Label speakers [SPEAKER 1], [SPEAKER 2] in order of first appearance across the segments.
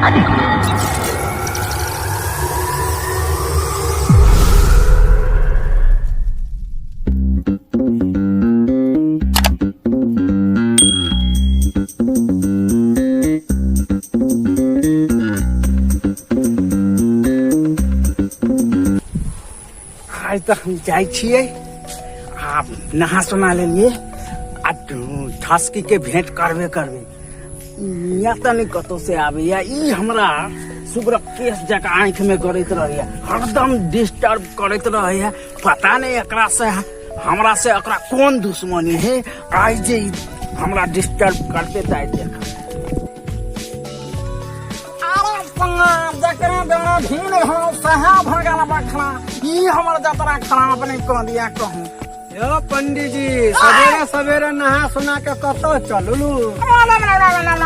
[SPEAKER 1] आइ तऽ हम जाइ छियै आ नहा सोना लेलियै आ ठसकी के भेंट करबे करबै। मियाँ तऽ नहि कतौ से आबैया, ई हमरा सुगरक केस जकाँ आँखि में गड़ैत रहैया, हरदम डिस्टर्ब करैत रहैया। पता नहि एकरा से हमरा से एकरा कोन दुश्मनी है, आइ जे ई हमरा डिस्टर्ब करते तऽ आइ देख। अरे साहब, जकरा जरा भीड़ हो सहा भगल बखरा, ई हमर जतरा खराब नहीं कह दिया कहूँ।
[SPEAKER 2] यो पंडित जी, सवेरे सवेरे नहा सोना के कतऽ चललू?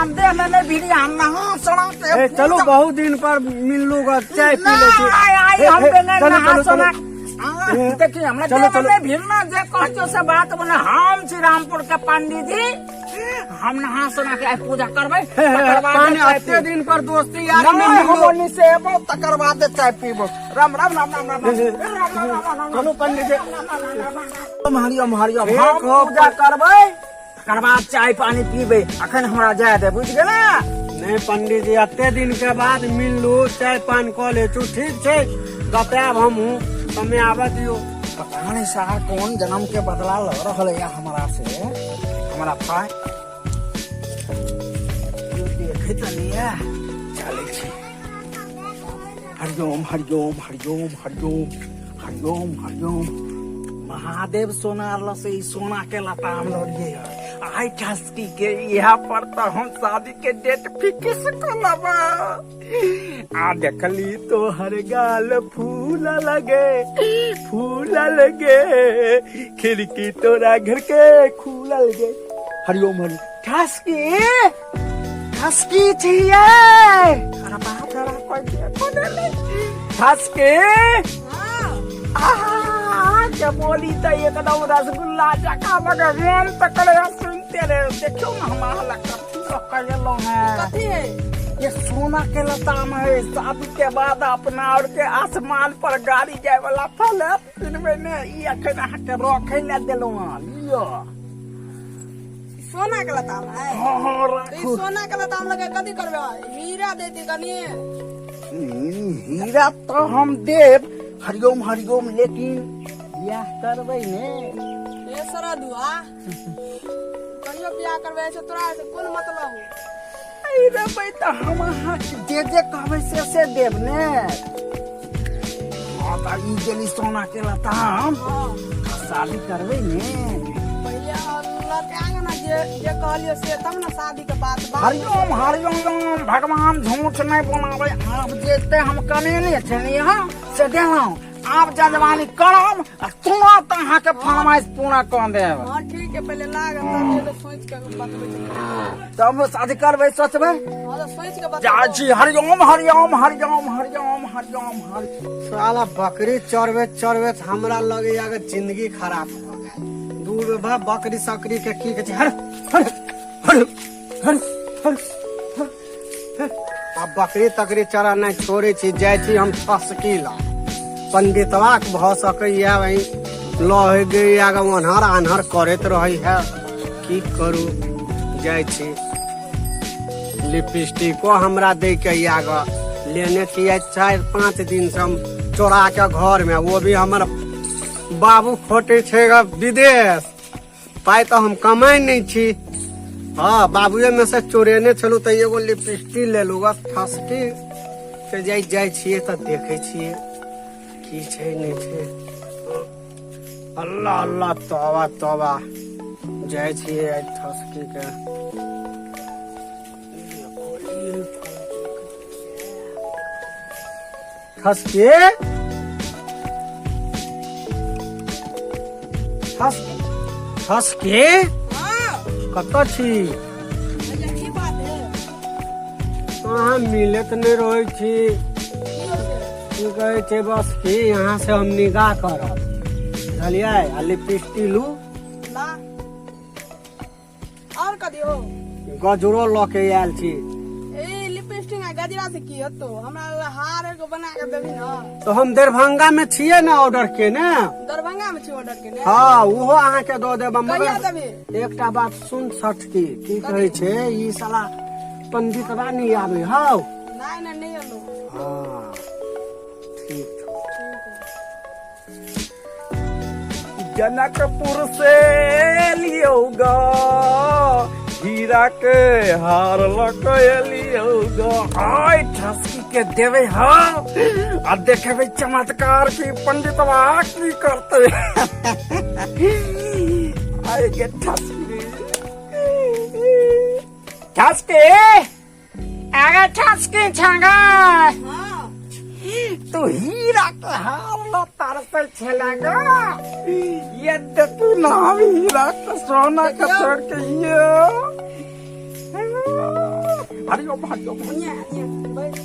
[SPEAKER 1] देह में नहीं भीड़, हम नहा सोना के
[SPEAKER 2] ए, चलू, बहुत दिन पर मिललू ग, चाय पी ले छी।
[SPEAKER 1] नहीं, आई
[SPEAKER 2] ए,
[SPEAKER 1] हम
[SPEAKER 2] ए,
[SPEAKER 1] के नहीं
[SPEAKER 2] चलू,
[SPEAKER 1] नहा
[SPEAKER 2] चलू,
[SPEAKER 1] सोना।
[SPEAKER 2] चलू।
[SPEAKER 1] आ, देखिए हमरा
[SPEAKER 2] चलू,
[SPEAKER 1] देह में
[SPEAKER 2] चलू।
[SPEAKER 1] नहीं भीड़ ना, जे कहतो से बात बने। हम श्री रामपुर के पंडित जी, हम नहा सोना के आइ पूजा करबै, तकर बाद
[SPEAKER 2] पानी
[SPEAKER 1] चाय
[SPEAKER 2] अते
[SPEAKER 1] पीब।
[SPEAKER 2] दिन पर दोस्ती यारी में
[SPEAKER 1] नहीं, हम
[SPEAKER 2] मिललू।
[SPEAKER 1] ओन्नी से एबो तकर बाद चाय पीबो। राम राम राम राम राम राम राम राम राम राम।
[SPEAKER 2] चलू पंडित जी।
[SPEAKER 1] राम हरिओम हरिओम।
[SPEAKER 2] एक
[SPEAKER 1] हम
[SPEAKER 2] हो
[SPEAKER 1] पूजा करबै तकर बाद चाय पानी पीबै, अखन हमरा जाय दे, बुझि गेलै?
[SPEAKER 2] नहीं पंडित जी, अते दिन के बाद मिललू, चाय पान कऽ ले छू, ठीक छै, बतायब हमहूँ, समय आबऽ दियौ।
[SPEAKER 1] पता नहीं सार कौन जन्म के बदला ल रहल है हमरा से, हमरा पाय देखे तो नहीं है। चले छी। हरिओम हरिओम हरिओम हरिओम हरिओम हरिओम। महादेव सोना ल से ई सोना के लताम लड़िए है। आइ ठसकी के यहाँ पर तो हम शादी के डेट फिक्स कर लेबा। आ देखली तो हर गाल फूल लगे, फूल लगे, खिड़की तोरा घर के खुलल गे। हरिओम हरि। ठसकी ठसकी छियै। अरे बाप रे बाप, कोई देखो नहीं। ठसकी आहा, के बोली तो एकदम रसगुल्ला जका मगर रोम तकड़े सुनते रहे। देखियो ना हम अहाँ लग कथी लऽ कऽ एलहुँ हैं।
[SPEAKER 3] कथी है?
[SPEAKER 1] ये सोना के लताम है। शादी के बाद अपना और के आसमान पर गाड़ी जाए वाला फल है, किनबै ने। ई अखन अहाँ के रखै ले देलहुँ हँ, लिअ।
[SPEAKER 3] सोना के लताम है?
[SPEAKER 1] हाँ हाँ,
[SPEAKER 3] तो ई
[SPEAKER 1] राखू।
[SPEAKER 3] सोना के लताम लगे कथी करबै? हीरा देती कनी।
[SPEAKER 1] हीरा तो हम देब हरिओम हरिओम, लेकिन बियाह करबै ने।
[SPEAKER 3] ए सरदुआ, कहियो बियाह करबै से तोरा से कोन मतलब हो?
[SPEAKER 1] अरे रे, तऽ हम अहाँ जे जे कहबै से से देब ने। हाँ तऽ ई गेली सोना के लताम। शादी करबै ने।
[SPEAKER 3] पहिले लऽ के आगे ना, जे जे कहलियो से, तब ना शादी के बात बात।
[SPEAKER 1] हरिओम हरिओम। भगवान झूठ नहीं बोलाबै। आब जेते हम कमेने छलियै यहाँ से देलहुँ, आब जजवानी करब आ तुरंत अहाँके फरमाइश पूरा कऽ देब।
[SPEAKER 3] हाँ ठीक है, पहिले लाग तब जे सोच के बतबै छी।
[SPEAKER 1] तब शादी करबै, सोचबै।
[SPEAKER 3] हाँ तो सोच के बतबै।
[SPEAKER 1] जाइ छी। हरिओम हरिओम हरिओम हरिओम हरिओम हरि।
[SPEAKER 2] साला बकरी चरबैत चरबैत हमरा लगैया कि जिंदगी खराब भऽ गेल। दूर भा बकरी सकरी के की कहै छै। हर हर हर हर हर हर। आब बकरी तकरी चरा नहि छोड़ै छी, जाइ छी हम ठसकी ला। पंडितवा के भऽ सकैया वही लह गैया के ओन्हर आन्हर करैत रहै है। की करू, जाइ छी। लिपस्टिको हमरा दै के आग लेने छियै 4-5 दिन से हम चोरा के घर में, वो भी हमर बाबू खोटे छै ग विदेश, पाइ तऽ हम कमाइ नहि छी। हाँ, बाबुए में से चोरेने छलहुँ तऽ एगो लिपस्टिक लेलहुँ ग। ठसकी के जाइ जाइ छियै तऽ देखै छियै की छै नहि छै। अल्लाह अल्लाह, तौबा तौबा। जाइ छियै आइ ठसकी के। ठसकी ठस ठसकी।
[SPEAKER 3] हाँ।
[SPEAKER 2] कतऽ छी?
[SPEAKER 3] भैया, की बात है?
[SPEAKER 2] अहाँ मिलत नहि रहै छी।
[SPEAKER 3] की हो छै?
[SPEAKER 2] की कहै छै, बस की यहाँ से हम निगाह करब, बुझलियै? आ लिपस्टिक लू।
[SPEAKER 3] ला और कदियो।
[SPEAKER 2] गजरो लऽ के आयल छी।
[SPEAKER 3] ए लिपस्टिक आ गजरा से की हेतौ, हमरा लए हार एगो बना के देबही ने।
[SPEAKER 2] तो हम दरभंगा में छियै ने ऑर्डर के ने।
[SPEAKER 3] दरभंगा में छी ऑर्डर केने?
[SPEAKER 2] हँ, ओहो अहाँके दऽ देब।
[SPEAKER 3] कहिया
[SPEAKER 2] मगर
[SPEAKER 3] देबही?
[SPEAKER 2] एकटा बात सुन छठकी, की कहै छै, ई साला पंडितबा नहि आबै हौ?
[SPEAKER 3] नहि नहि, नहि एलौ।
[SPEAKER 2] हँ, ठीक छौ।
[SPEAKER 1] जनकपुर से लियौ ग हीरा के हार लऽ के एलियौ ग। आइ ठसकी के देबै हम आ देखेबै चमत्कार की पंडितवा की करतै। आइ के ठसकी, ठसकी, अरे ठसकी छंगा।
[SPEAKER 3] हँ।
[SPEAKER 1] तू हीरा के हार ल तरसै छला ग, ये देखू ना, हम हीरा के सोना के छोड़ के ये हरिओम हरिओम।
[SPEAKER 3] हियाँ हियाँ बैठ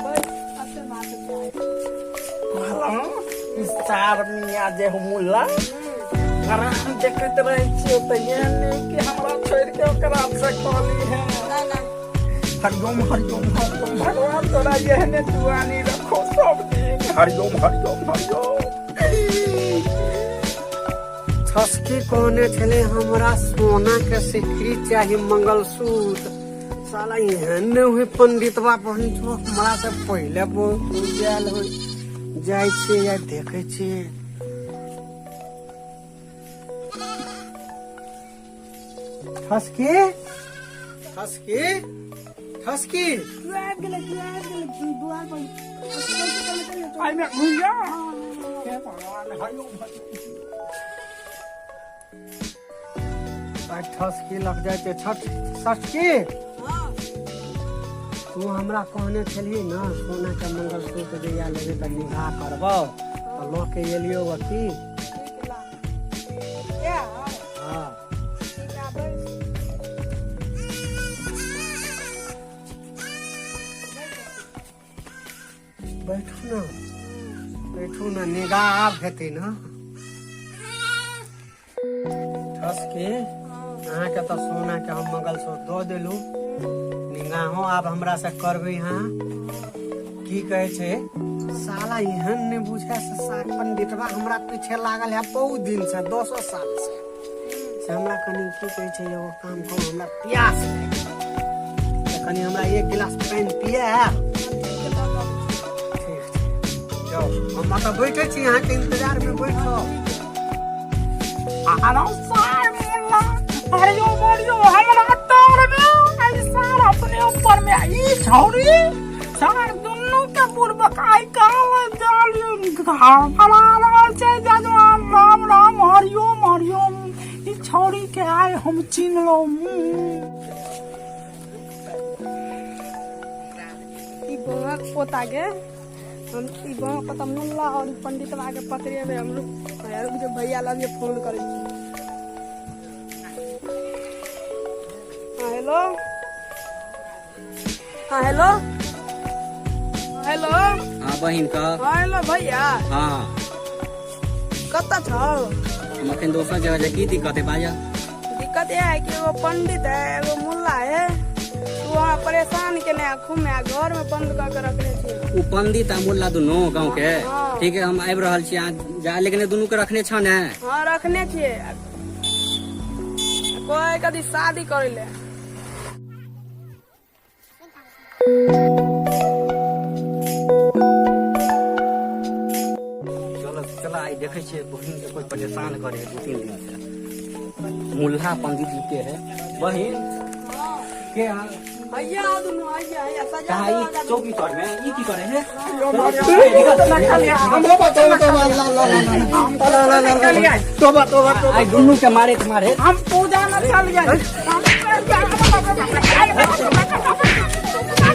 [SPEAKER 3] बैठ, अच्छे बात है।
[SPEAKER 1] कहलहुँ ई सार मियाँ जे मुल्ला आराम देखैत रहै छियै तऽ एहन नहि कि हमरा छोड़ि के ओकरा से कहली है।
[SPEAKER 3] नहि नहि।
[SPEAKER 1] हरिओम हरिओम हरिओम, भगवान तोरा एहने जुआनी रखो सब दिन। हरिओम हरिओम हरिओम।
[SPEAKER 2] छसकी कहने छलै हमरा सोना के सिकरी चाही, मंगलसूत्र। साला एहन नहि हुई पंडितबा पहुँचो हमरा से पहिले पहुँच गेल होइ। जाइ छियै या देखै छियै। ठसकी, ठसकी, ठसकी।
[SPEAKER 3] क्यों आबि गेलै? क्यों आबि गेलै दुआर पर?
[SPEAKER 1] एहिमे घुमि जा। हे भगवान, हरिओम हरिओम।
[SPEAKER 2] आइ ठसकी लग जाइ छै। छठ षष्ठी।
[SPEAKER 3] हँ।
[SPEAKER 2] तू हमरा कहने छलही ने सोना के मंगलसूत्र जहिया लेबै तऽ निगाह करबौ, तऽ लऽ के एलियौ की?
[SPEAKER 3] ठीक ला। ये हँ।
[SPEAKER 2] हँ।
[SPEAKER 3] ठीक है, बैस।
[SPEAKER 2] बैठू ने, बैठू ने, निगाह आब हेतै ने। ठसकी, अहाँके तऽ सोना के हम मंगलसूत्र दऽ देलू, निगाहो आब हमरा से करबै। अहाँ की कहै छै, साला एहन नहि बुझे से सार पंडितबा हमरा पीछे लागल है बहुत दिन से, दसो साल से। से हमरा कनि की कहै छै, एगो काम करू, हमरा प्यास लागि गेल। तऽ कनि हमरा एक गिलास पानि पियाएब? ठीक छै, जाउ, हम एतऽ बैठे छी, अहाँके इंतजार मे बैठब।
[SPEAKER 1] आरो सार मुल्ला, हरिओम हरिओम। हमरा तर में आई सार अपने ऊपर में ई छौरी सार दुनू के बुड़बक आई काल जाल घबरा रहल छै जजमान। राम राम, हरिओम हरिओम। ई छौरी के आइ हम चिन्हलहुँ।
[SPEAKER 3] ई बौआक पोता के हम, ई बौआ पोता मुल्ला और ई पंडितवा के पकड़ेबै हम। रुक भैया, रुक जो, भैया लग जे फोन करै छी। हाँ हेलो, हाँ हेलो, हेलो।
[SPEAKER 4] हाँ बहिन कह।
[SPEAKER 3] हाँ हेलो भैया।
[SPEAKER 4] हाँ।
[SPEAKER 3] कतऽ छौ?
[SPEAKER 4] हम अखन दोसर जगह जा, की दिक्कत है, बाजा।
[SPEAKER 3] दिक्कत यह है कि एगो पंडित है, एगो मुल्ला है, तू वहाँ परेशान केने है खूब में, घर में बंद कऽ के रखने छी।
[SPEAKER 4] ओ पंडित आ मुल्ला दुनू गाँव के?
[SPEAKER 3] हाँ।
[SPEAKER 4] ठीक है, हम आबि रहल छी, अहाँ जा, लेकिन दुनू के रखने छ ने?
[SPEAKER 3] हाँ, रखने छियै। कोई कदी शादी करै ले।
[SPEAKER 4] चलो चलो, आइ देखै छियै बहिन के कोई परेशान करे है 2-3 दिन से, मुल्ला पंडित जी के है। बहिन के अहाँ?
[SPEAKER 3] भैया दुनू हैया हैया सजा।
[SPEAKER 4] कहाँ ई चौकी तर में ई की करे है?
[SPEAKER 2] तोबा तोबा तोबा।
[SPEAKER 4] आइ दुनू के मारे के मारे।
[SPEAKER 1] हम पूजा न चल गए।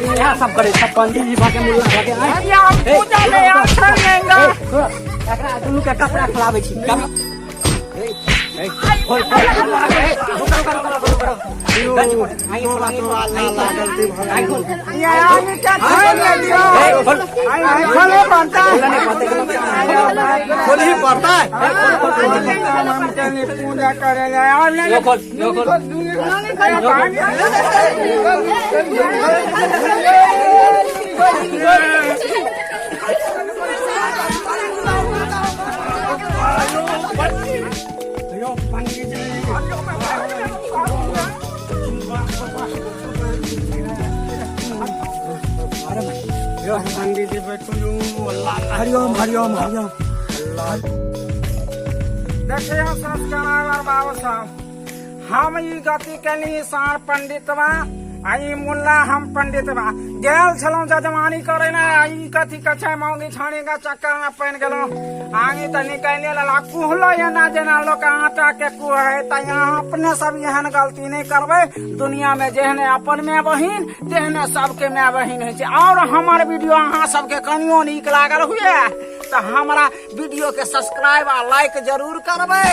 [SPEAKER 4] इएह सब करे सब पंडित जी भके मुल्ला भके आइ।
[SPEAKER 1] हम पूजा ले आ चलेंगे।
[SPEAKER 4] एकरा दुनू के कपड़ा खोलाबै छी। ए, ए, खोल, खोल, खोल, ए, रुको, रुको, रुको, रुको, रुको।
[SPEAKER 2] तोरा तोरा अल्लाह अल्लाह गलती भऽ गेल।
[SPEAKER 1] खोले पड़ता
[SPEAKER 2] खोलही पड़ता है।
[SPEAKER 1] पूजा करे
[SPEAKER 4] यो खोल, यो खोल।
[SPEAKER 2] यो पंडित जी यो पंडित जी बैठो यो अल्लाह हरिओम हरिओम हरिओम।
[SPEAKER 1] देखियो संस्कार बाबू साहब, हम ई गति केनी सार पंडितवा आ ई मुल्ला हम पंडितवा गेल छलहुँ जजमानी करे ने, आ ई कथी के छै मौगी छाणी के चक्कर में पड़ि गेलहुँ। आगे तऽ निकालि लेला कुहलो एना जेना लोक आटा के कुहे है। तऽ यहाँ अपने सब एहन गलती नहि करबै। दुनिया में जेहने अपन माय बहिन तेहने सबके माय बहिन होइ छै। और हमर वीडियो अहाँ सबके कनियो नीक लागल हुए तऽ हमरा वीडियो के सब्सक्राइब आ लाइक जरूर करबै।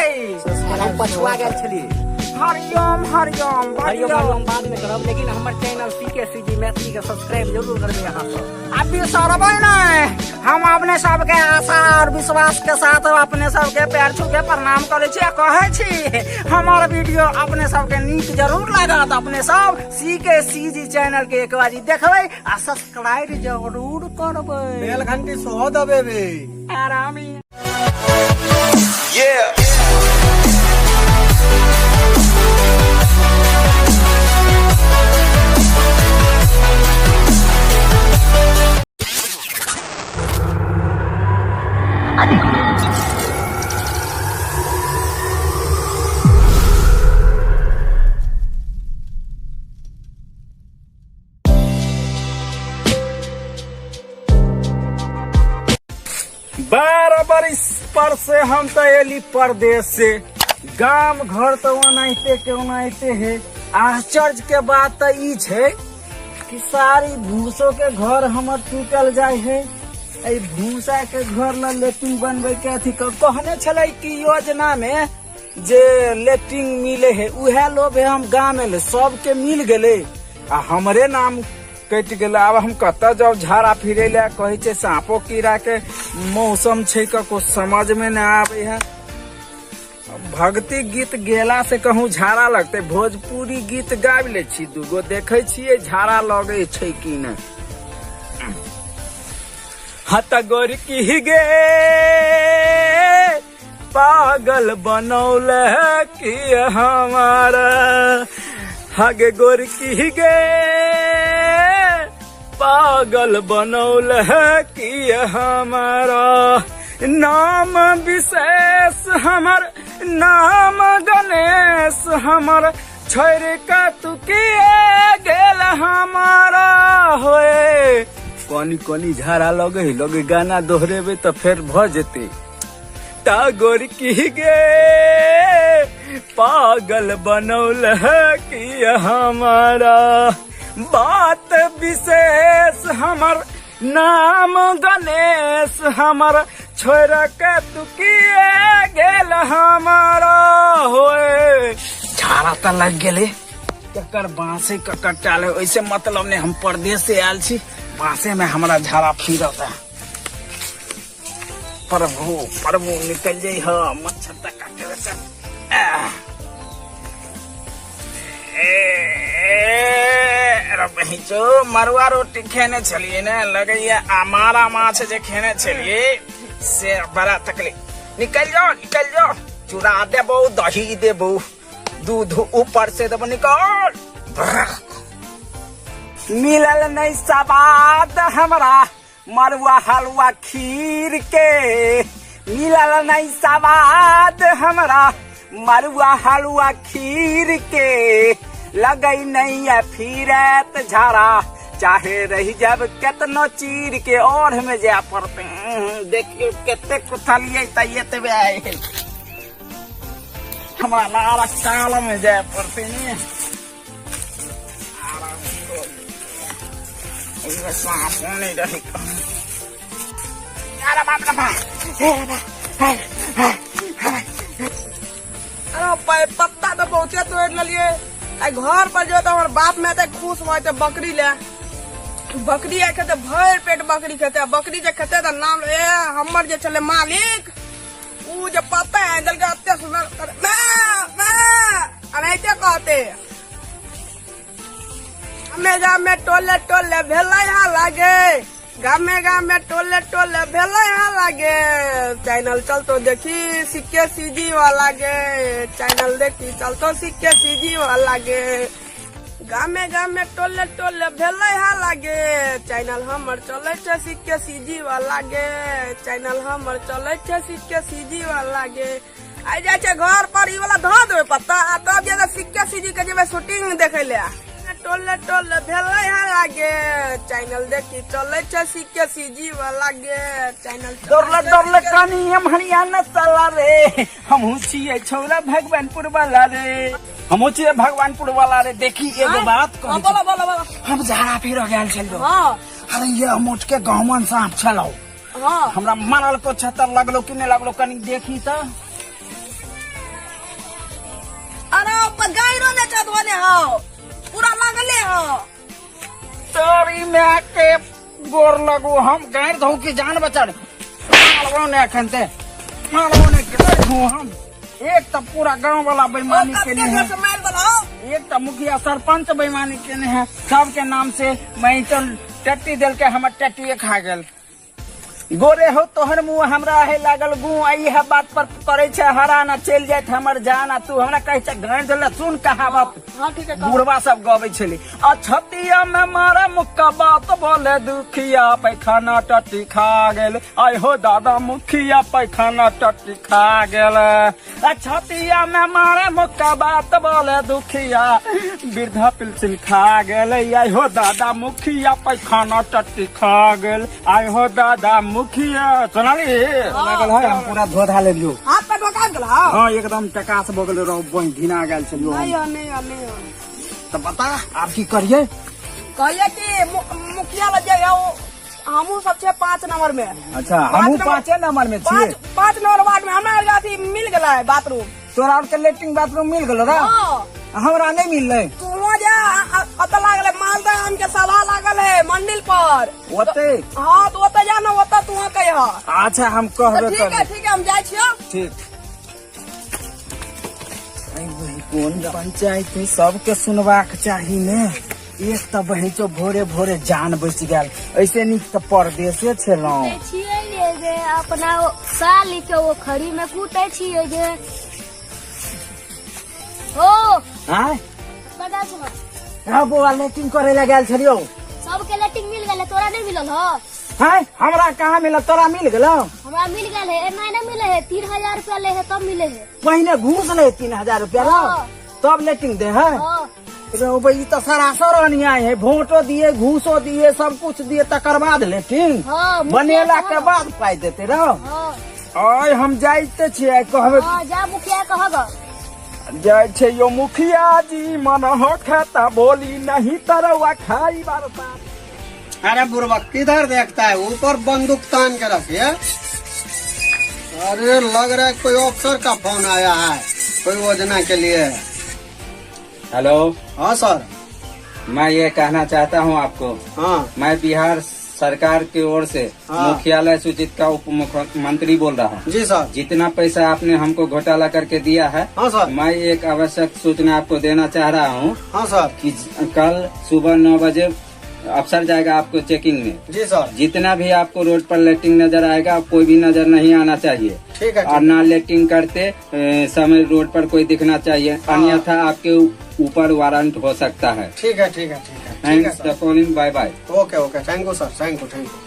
[SPEAKER 4] हम पछुआ गेल छलियै।
[SPEAKER 1] हरिओम हरिओम।
[SPEAKER 4] हरिओम हरिओम बाद में करब, लेकिन हमर चैनल सी के सी जी मैथिली के सब्सक्राइब जरूर करबै अहाँ सब।
[SPEAKER 1] आ बिसरबै नहि, हम अपने सबके आशा और विश्वास के साथ अपने सबके पैर छू के प्रणाम करै छी आ कहै छी हमर वीडियो अपने सबके नीक जरूर लागत। अपने सब सी के सी जी चैनल के एक बारी देखबै आ सब्सक्राइब जरूर करबै,
[SPEAKER 2] बेल घंटी सेहो दबेबै।
[SPEAKER 1] आरामी।
[SPEAKER 5] Yeah.
[SPEAKER 1] 12 बरिस पर से हम तो एली परदेश से, गाम घर तो ओनाहिते के ओनाहिते है। आश्चर्य के बात तो ई छै कि सारी भूसो के घर हमर टूटल जाय है। एहि भूसा के घर ला लेट्रिन बनबै के अथी कहने छलै कि योजना में जे लेट्रिन मिले है, उहे लोभे हम गाम एले, सबके मिल गेलै आ हमरे नाम कटि गेलै। आब हम कतऽ जाउ झाड़ा फिरै लए? कहै छै साँपो कीड़ा के मौसम छै, कको समझ में नहि आबै है। भक्ति गीत गेला से कहूँ झाड़ा लगतै? भोजपुरी गीत गाबि लै छी दूगो, देखै छियै झाड़ा लगै छै कि नहि। हत गोरकी गे पागल बनौल कि हमारा, हगे गोरकी गे पागल बनौल कि हमारा, नाम विशेष हमर नाम गणेश हमर, छोड़ के तू किए गेल हमारा होए। कनी कनी झाड़ा लगे लगे गाना दोहरेबै तऽ फेर भऽ जेतै। टागोर की गे पागल बनौल कि हमारा, बात विशेष हमर नाम गणेश हमर, छोड़ के तू किए गेल हमारा होए। झाड़ा तऽ लागि गेलै, ककर बाँसे ककर टाले ओहिसे मतलब नहि, हम परदेश से आयल छी, बाँसे में हमरा झाड़ा फिरत है। प्रभु प्रभु निकल जाइ ह मच्छर तक काटे रे। मरुआ रोटी खेने छलियै ने, लगैया आ मारा माछ जे खेने छलियै से बड़ा तकलीफ। निकल जाओ निकल जाओ, चूड़ा देबौ दही देबौ दूध ऊपर से देबो, निकल। मिलल नहीं सवाद हमरा मरुआ हलुआ खीर के, मिलल नहीं सवाद हमरा मरुआ हलुआ खीर के, लगई नहीं है फिरत झाड़ा चाहे रही जब केतनो चीर के। और में जाय पड़ते, देखियो कते कुथलिए त एतबे आयल, हमरा लारा काल में जाय पड़ते ने। साँपो नहीं रही। अरे बाप रे बाप,
[SPEAKER 3] अरे पत्ता तो बहुते तोड़ लेलिए। आइ घर पर जो तऽ हमर बाप माय तऽ खुश भऽ जेतै बकरी ले। बकरी आइ खेतै, भरि पेट बकरी खेतै। आ बकरी जे खेतै तऽ नाम ए हमर जे छलै मालिक, उ जे पत्ता आनि देलकै एते सुन्दर, माय माय एनाहिते कहतै। गामे गामे टोले टोले भेलै हल्ला गे, गामे गामे टोले टोले भेलै हल्ला गे, चैनल चलतो देखी सिक्के सीजी वाला गे, चैनल देखी चलतो सिक्के सीजी वाला गे। गामे गामे टोले टोले भेलै हल्ला गे, चैनल हमर चलै छै सिक्के सीजी वाला गे, चैनल हमर चलै छै सिक्के सीजी वाला गे। आइ जाइ छै घर पर ई वाला धऽ देबै पत्ता आ तब जेबै सिक्के सीजी के जेबै शूटिंग देखै ले। टोले टोले भेलै हल्ला गे, चैनल देखी चलै छै सिक्के सीजी वाला गे, चैनल
[SPEAKER 1] दौड़ले दौड़ले कनी हम हरियाणा साला रे, हमहू छियै छौरा भगवानपुर वाला रे, हमहू छियै भगवानपुर वाला रे। देखी एगो बात कहै
[SPEAKER 3] हाँ, बोलो बोलो बोलो।
[SPEAKER 1] हम झाड़ा फिर गेल छलियो।
[SPEAKER 3] हाँ।
[SPEAKER 1] अरे ये मोट के गहमन सांप छलौ।
[SPEAKER 3] हाँ।
[SPEAKER 1] हमरा मारल को छतर लगलो कि नहीं लगलो कनी देखी त।
[SPEAKER 3] अरे गायरो ने चढ़ने हो, पूरा लगले हो।
[SPEAKER 1] तोरी माय के गोर लगू, हम गायर धो की जान बचा रे। मारबो ने एखन ते, मारबो ने के हूँ हम। एक तो पूरा गांव वाला बेईमानी
[SPEAKER 3] ओ,
[SPEAKER 1] केने है,
[SPEAKER 3] कते से मार देलौ?
[SPEAKER 1] एक तो मुखिया सरपंच बेईमानी केने है, सबके नाम से मैं तो टट्टी देल के हमर टट्टी खा गेल। गोरे हो तोहर मुंह हमरा है लागल गु, आई है बात पर करे छे हराना, चल जात हमर जान, आ तू हमरा कहे छे गांड देला। सुन कहावत।
[SPEAKER 3] हाँ, ठीक है, कहो।
[SPEAKER 1] बुढ़वा सब गबै छले, आ छतिया में मारा मुक्का बात बोले दुखिया पैखाना टट्टी खा गेल, आय हो दादा मुखिया पैखाना टट्टी खा गेल। आ छतिया में मारे मुक्का बात बोले दुखिया वृद्धा पेंशन खा गेल, आय हो दादा मुखिया पैखाना टट्टी खा गेल, आय हो दादा मुखिया। सुनाली लागल है, हम पूरा धो धा लेलियो।
[SPEAKER 3] हाथ पे ढोका गेल। हाँ
[SPEAKER 1] हाँ, एकदम टकास भऽ गेल रहो, बहि घिना गेल छलियो।
[SPEAKER 3] नहीं हो, नहीं हो, नहीं हो।
[SPEAKER 1] तऽ बता आब की करिए?
[SPEAKER 3] कहिए कि मुखिया लग जाइए, हमहूँ सब छे 5 नंबर में।
[SPEAKER 1] अच्छा, हमहूँ 5 नंबर में छियै।
[SPEAKER 3] 5 नंबर वार्ड में हमरा आर अथी मिल गेलै बाथरूम।
[SPEAKER 1] तोरा आर के लेट्रिन बाथरूम मिल गेलो रा?
[SPEAKER 3] हाँ।
[SPEAKER 1] हमरा नहीं मिललै।
[SPEAKER 3] तू वहाँ जा, ओतऽ लागल है मालदह आम के सभा लागल है मंदिर पर।
[SPEAKER 1] ओते?
[SPEAKER 3] हाँ, तो ओतऽ जा ना, ओतऽ तू वहाँ कहिह।
[SPEAKER 1] अच्छा, हम कहबे
[SPEAKER 3] तो ठीक है,
[SPEAKER 1] करबै।
[SPEAKER 3] ठीक है, हम जाइ छियौ।
[SPEAKER 1] ठीक। अरे वही कोन पंचायत है, सबके सुनबाक चाही ने। एक तऽ बहिचो भोरे भोरे जान बचि गेल, ऐसे नीक तऽ परदेसे छलहुँ।
[SPEAKER 5] कूटै छियै रे गे, अपना साली के ओ खड़ी में कूटै छियै गे। ओ
[SPEAKER 1] आँय?
[SPEAKER 5] बता छलो।
[SPEAKER 1] हाँ बौआ, लेटिंग करे लए गेल छलियौ।
[SPEAKER 5] सबके लेटिंग मिल गेलै, तोरा नहीं मिलल हो?
[SPEAKER 1] हैं, हमरा कहाँ मिलल, तोरा मिल गेलौ?
[SPEAKER 5] हमरा मिल गेल है, एना नहीं मिले है, 3000 रुपया ले है तब मिले है।
[SPEAKER 1] पहिने घूस ले 3000 रुपया लो,
[SPEAKER 5] हाँ।
[SPEAKER 1] तब लेटिंग दे है।
[SPEAKER 5] हाँ।
[SPEAKER 1] रो भाई, ई तऽ सरासर अन्याय है, वोटो दिए घूसो दिए सब कुछ दिए तकर बाद लेटिंग।
[SPEAKER 5] हाँ, मुखिया
[SPEAKER 1] बनेला
[SPEAKER 5] कहब।
[SPEAKER 1] के बाद पाई देते रहो।
[SPEAKER 5] हाँ।
[SPEAKER 1] आय हम जाइते छियै, कहबै।
[SPEAKER 5] हाँ, जा मुखिया कहब।
[SPEAKER 1] जाइ छै यो मुखिया जी, मन हो खाता बोली नहीं तरवा खाई बरसात।
[SPEAKER 2] अरे बुढ़वा किधर देखता है, ऊपर बंदूक तान के रखिए। अरे लग रहा है कोई अफसर का फोन आया है कोई योजना के लिए।
[SPEAKER 6] हेलो।
[SPEAKER 2] हाँ सर।
[SPEAKER 6] मैं ये कहना चाहता हूँ आपको।
[SPEAKER 2] हाँ।
[SPEAKER 6] मैं बिहार सरकार की ओर से
[SPEAKER 2] हाँ।
[SPEAKER 6] मुख्यालय सूचित का उप मुख्यमंत्री बोल रहा हूँ।
[SPEAKER 2] जी सर।
[SPEAKER 6] जितना पैसा आपने हमको घोटाला करके दिया है,
[SPEAKER 2] हाँ सर।
[SPEAKER 6] मैं एक आवश्यक सूचना आपको देना चाह रहा हूँ।
[SPEAKER 2] हाँ सर।
[SPEAKER 6] कि कल सुबह 9 बजे अफसर जाएगा आपको चेकिंग में।
[SPEAKER 2] जी सर।
[SPEAKER 6] जितना भी आपको रोड पर लेटिंग नजर आएगा, कोई भी नजर नहीं आना चाहिए।
[SPEAKER 2] ठीक है,
[SPEAKER 6] और ना लेटिंग करते समय रोड पर कोई दिखना चाहिए, अन्यथा आपके ऊपर वारंट हो सकता है।
[SPEAKER 2] ठीक है, ठीक है, ठीक है, ठीक है
[SPEAKER 6] thanks
[SPEAKER 2] sir.
[SPEAKER 6] The calling, bye bye.
[SPEAKER 2] Okay okay, thank you sir, thank you, thank you.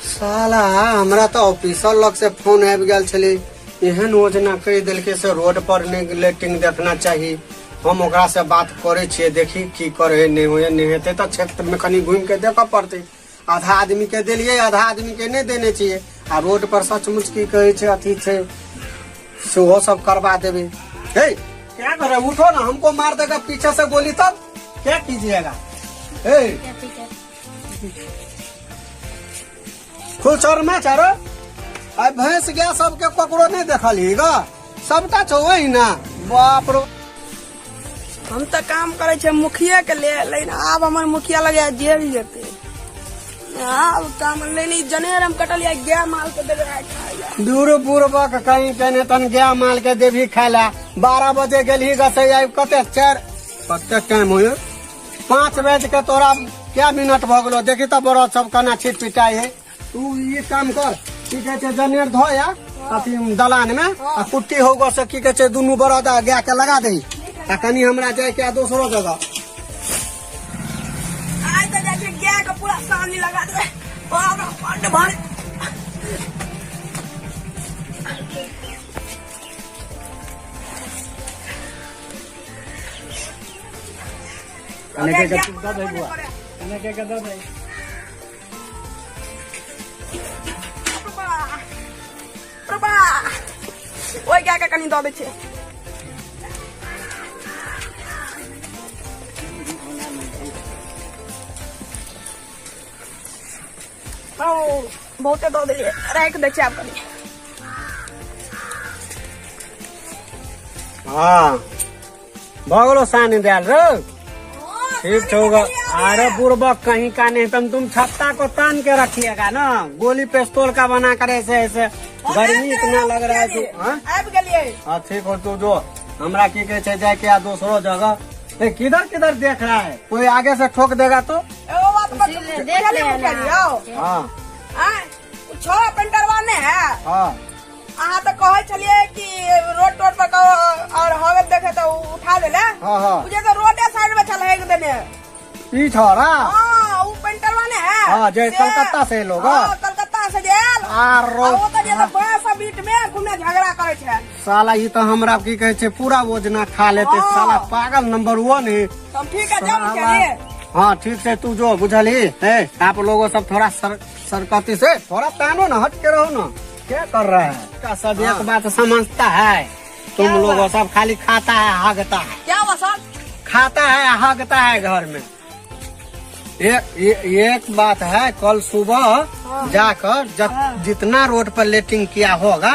[SPEAKER 2] साला हमरा तो ऑफिसर लग से फोन आबि गेल छलै, एहन योजना कहि देलकै से रोड पर नहि लेटिंग देखना चाही। हम ओकरा से बात करै छियै, देखी की करे, नहि होइए, नहि हेतै तऽ क्षेत्र में कनि घुमि के देखऽ पड़तै। आधा आदमी के देलियै, आधा आदमी के नहि देने छियै। आ रोड पर सचमुच की कहै छै अथी छै सेहो सब करवा देबै। हे क्या करे, उठो ना, हमको मार देगा पीछे से गोली तब क्या कीजिएगा। हे खुल चर में चारो, आई भैंस गया सबके ककरो नहीं देखलही ग, सबटा छौ वही ना। बाप रो।
[SPEAKER 3] हम तऽ काम करै छियै मुखिया के लेल, लेकिन आब हमर मुखिया लगे जेल जेतै। आब काम लेकिन जनेर हम कटलियै गाय माल के देबै खाय लए।
[SPEAKER 2] दूर बुढ़बक कहीं केने तन गाय माल के देबी खाय ला। 12 बजे गेलही गसै आबि कते 4 कते टाइम होय 5 बजे के तोरा क्या मिनट भऽ गेलो। देखी तऽ बड़द सब केना छिट पिटाइ है। तू ई काम कर की कहै छै जनेर धोया अथी दलान में आ कुट्टी हो गो से की कहै छै दुनू बड़द आ गाय के लगा दही आ कनी हमरा जाय के दोसरो जगह।
[SPEAKER 3] आइ तऽ जाइ छै गाय के पूरा सानी लगा देबै। बाप रे, बड्ड भारी।
[SPEAKER 6] कने के दऽ दे बुआ, कने के दऽ दे।
[SPEAKER 3] ओहि गाय के कनी दऽ दै छियै। बहुते दऽ देलियै, राखि दै छियै आब कनी।
[SPEAKER 2] हाँ भऽ गेलो सानी देल रो ठीक छौ। अरे बुड़बक कहीं का नहीं, तुम छत्ता को तान के रखिएगा ना, गोली पिस्तौल का बना कर ऐसे ऐसे। गर्मी इतना लग रहा है तू। हाँ
[SPEAKER 3] आबि गेलियै।
[SPEAKER 2] हाँ ठीक हो तू जो हमरा की कहै छै जाय के आ दोसरो जगह। ए किधर किधर देख रहा है, कोई आगे से ठोक देगा तो।
[SPEAKER 3] एगो बात
[SPEAKER 5] देख
[SPEAKER 3] बुझलियै
[SPEAKER 5] लेना।
[SPEAKER 3] मुखिया जी यौ?
[SPEAKER 2] हाँ।
[SPEAKER 3] आँय, ओ छौड़ा पेंटरवा नहि है?
[SPEAKER 2] हाँ।
[SPEAKER 3] अहाँ तऽ कहै छलियै कि रोड तोड पर और हवे देखे तऽ उठा देले।
[SPEAKER 2] हाँ हाँ।
[SPEAKER 3] उ जे तऽ रोडे साइड में छल हेक देने।
[SPEAKER 2] ई छोरा?
[SPEAKER 3] हाँ, उ पेंटरवा ने है।
[SPEAKER 2] हाँ, जे कलकत्ता से लोग।
[SPEAKER 3] हाँ, कलकत्ता से जे आयल।
[SPEAKER 2] आर
[SPEAKER 3] आ ओ तऽ जे तऽ बाँस बीट में घूमे झगड़ा करै छै।
[SPEAKER 2] साला ई तऽ हमरा की कहै छै पूरा योजना खा लेते।
[SPEAKER 3] हाँ।
[SPEAKER 2] साला पागल नंबर 1 है।
[SPEAKER 3] तब ठीक है जाओ मुखिया जी।
[SPEAKER 2] हाँ ठीक से तू जो बुझलही। है आप लोगों सब थोड़ा सरकती से थोड़ा तानो ना, हट के रहो ना। क्या कर रहा है का सब एक बात समझता है तुम लोगों सब खाली खाता है हगता है।
[SPEAKER 3] क्या हुआ सर?
[SPEAKER 2] खाता है हगता है घर में। एक बात है, कल सुबह जाकर जितना रोड पर लेटिंग किया होगा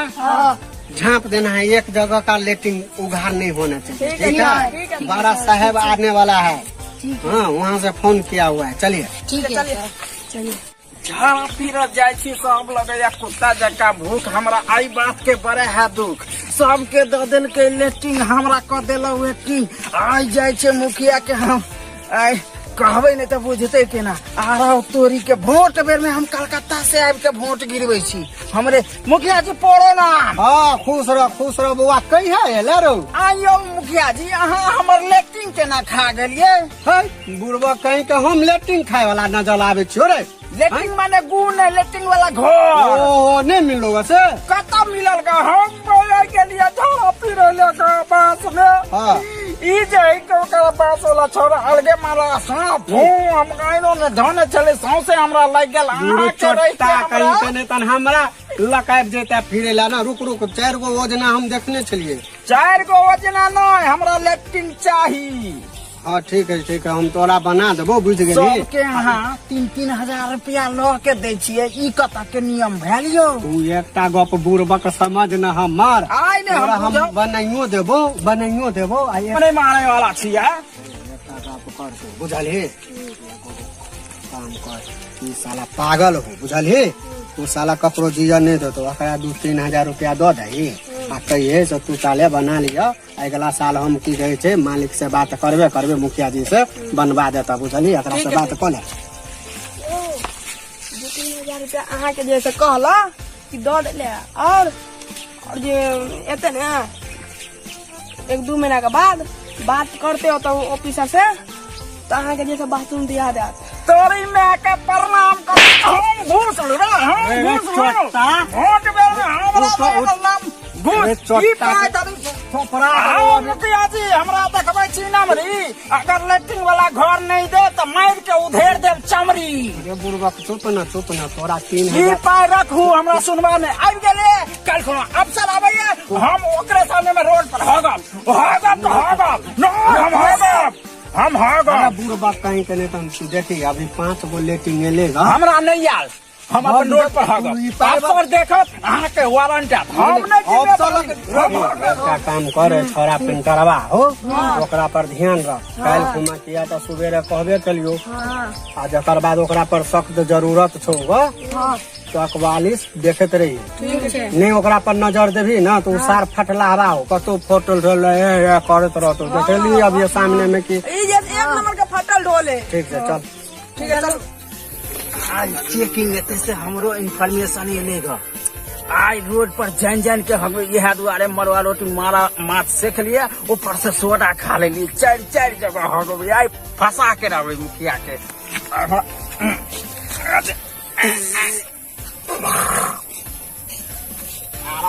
[SPEAKER 2] झाँप देना है। एक जगह का लेटिंग उघार नहीं होना चाहिए। ठीक है, बड़ा साहब आने वाला है। हाँ वहाँ से फोन किया हुआ है। चलिए
[SPEAKER 5] ठीक है
[SPEAKER 3] चलिए।
[SPEAKER 1] झाड़ा पीरत जाइ छी सब लगैया कुत्ता जकाँ भूख। हमरा एहि बात के बड़े है दुख, सबके दऽ देलकै लेटिंग, हमरा कऽ देलक वेटिंग। आइ जाइ छै मुखिया के हम आइ कहबै नहि तऽ बुझतै केना। आरो तोरी के वोट बेर में हम कलकत्ता से आबि के वोट गिरबै छी। हमरे मुखिया जी पड़ो ना।
[SPEAKER 2] हाँ खुश रह खुश रह बौआ। कहीं है एले रो?
[SPEAKER 1] आइयो मुखिया जी अहाँ हमर लेटिंग केना खा गेलियै?
[SPEAKER 2] है बुढ़बा कहीं के हम लेटिंग खाए वाला नजर आबै छियो रे।
[SPEAKER 1] लेटिंग माने गु नहीं, लेटिंग वाला घर।
[SPEAKER 2] ओ नहीं मिललो से?
[SPEAKER 1] कतऽ मिलल गा? हम बोले के लिए झाड़ा पीरे ले के बांस में।
[SPEAKER 2] हाँ।
[SPEAKER 1] ई जे है के ओकरा बांस वाला छौड़ा अलगे मारा सांप फू, हम गाइनो ने धने चले सौंसे हमरा लागि गेल।
[SPEAKER 2] दूर
[SPEAKER 1] अहाँ के रहि के
[SPEAKER 2] चोट्टा कहीं
[SPEAKER 1] हमरा
[SPEAKER 2] के नहीं तन हमरा लकाबि जेता फिरे ला ना। रुक रुक 4 गो योजना हम देखने छलिए।
[SPEAKER 1] 4 गो योजना नहीं, हमरा लेटिंग चाही।
[SPEAKER 2] हाँ ठीक है ठीक है, हम तोरा बना देबो बुझ गेली।
[SPEAKER 1] सबके अहाँ 3-3 हजार रुपया लऽ के दै छियै, ई कतऽ के नियम भेल यौ?
[SPEAKER 2] तू एकटा गप बुड़बक समझ न हमर।
[SPEAKER 1] आइ ने
[SPEAKER 2] तोरा
[SPEAKER 1] हम
[SPEAKER 2] हम
[SPEAKER 1] बुझब।
[SPEAKER 2] बनाइयो देबो, बनाइयो देबो। आ एक
[SPEAKER 1] नहि मारै वाला छियै।
[SPEAKER 2] एकटा गप कर तू बुझलही, काम कर। ई साला पागल हो बुझलही, तू साला ककरो जिया नहीं देतो। एकरा 2-3 हजार रुपया दऽ दही आ कहिए से तू साले बना लिअ। अगला साल हम की कहै छै मालिक से बात करबे करबे, मुखिया जी से बनवा देता बुझलही। एकरा से बात कऽ ले।
[SPEAKER 3] 2-3 हजार रुपया अहाँ के जे से कहला कि दऽ देले। और जे एते ने 1-2 महीना के बाद बात करते हो तो ऑफिसर से, तो अहाँ के जे बाथरूम दिया देत।
[SPEAKER 1] तोरी माय के प्रणाम कर। हम घूस लेबै, हम घूस लेबै। वोट बेर में हमरा नाम घूस। ई पाइ तभी थोपरा। मुखिया जी हमरा देखबै छी नमरी, अगर लेट्रिन वाला घर नहीं दे तो मार के उधेड़ देब चमरी।
[SPEAKER 2] अरे बुढ़बा चुप ना चुप ना, तोरा 3
[SPEAKER 1] ई पाइ रखू हमरा सुनबा में आबि गेलै। काल्हि कोनो अफसर आबैया हम ओकरे सामने में रोड पर हगब हगब तऽ हगब, नहीं हम हगब हम हगब।
[SPEAKER 2] बुढ़बा कहीं के नहीं। तुम देखी अभी 5 गो लेटिंग एलेगा।
[SPEAKER 1] हमरा नहीं आयल। हम अपन रोड पर हगब। अफसर देखत अहाँ के वारंट आयत, हम नहि
[SPEAKER 2] एकटा काम करे छोरा पेंटरवा हो, ओकरा पर ध्यान रख। काल्हि खुमा किया तऽ सुबेरे कहबे केलियो, आ जकर बाद ओकरा पर सख्त जरूरत छौ चकवालिस देखैत रही, नहीं ओकरा पर नजर देबी ना तो सार फटला हवा हो, कतौ फोटल ढोल करैत रहतो। देखली अब ये सामने में कि
[SPEAKER 3] ई जे एक नंबर के फटल ढोल है।
[SPEAKER 2] ठीक है चल,
[SPEAKER 3] ठीक है चल।
[SPEAKER 1] आज चेकिंग हेतै से हमरो इन्फॉर्मेशन एलै ग। आइ रोड पर जान जान के हम इएह दुआरे मरुआ रोटी मारा माछ सेख लिए, ऊपर से सोडा खा लेलिए, चारि चारि जगह हगबै, आइ फंसा के रहबै मुखिया के। आरो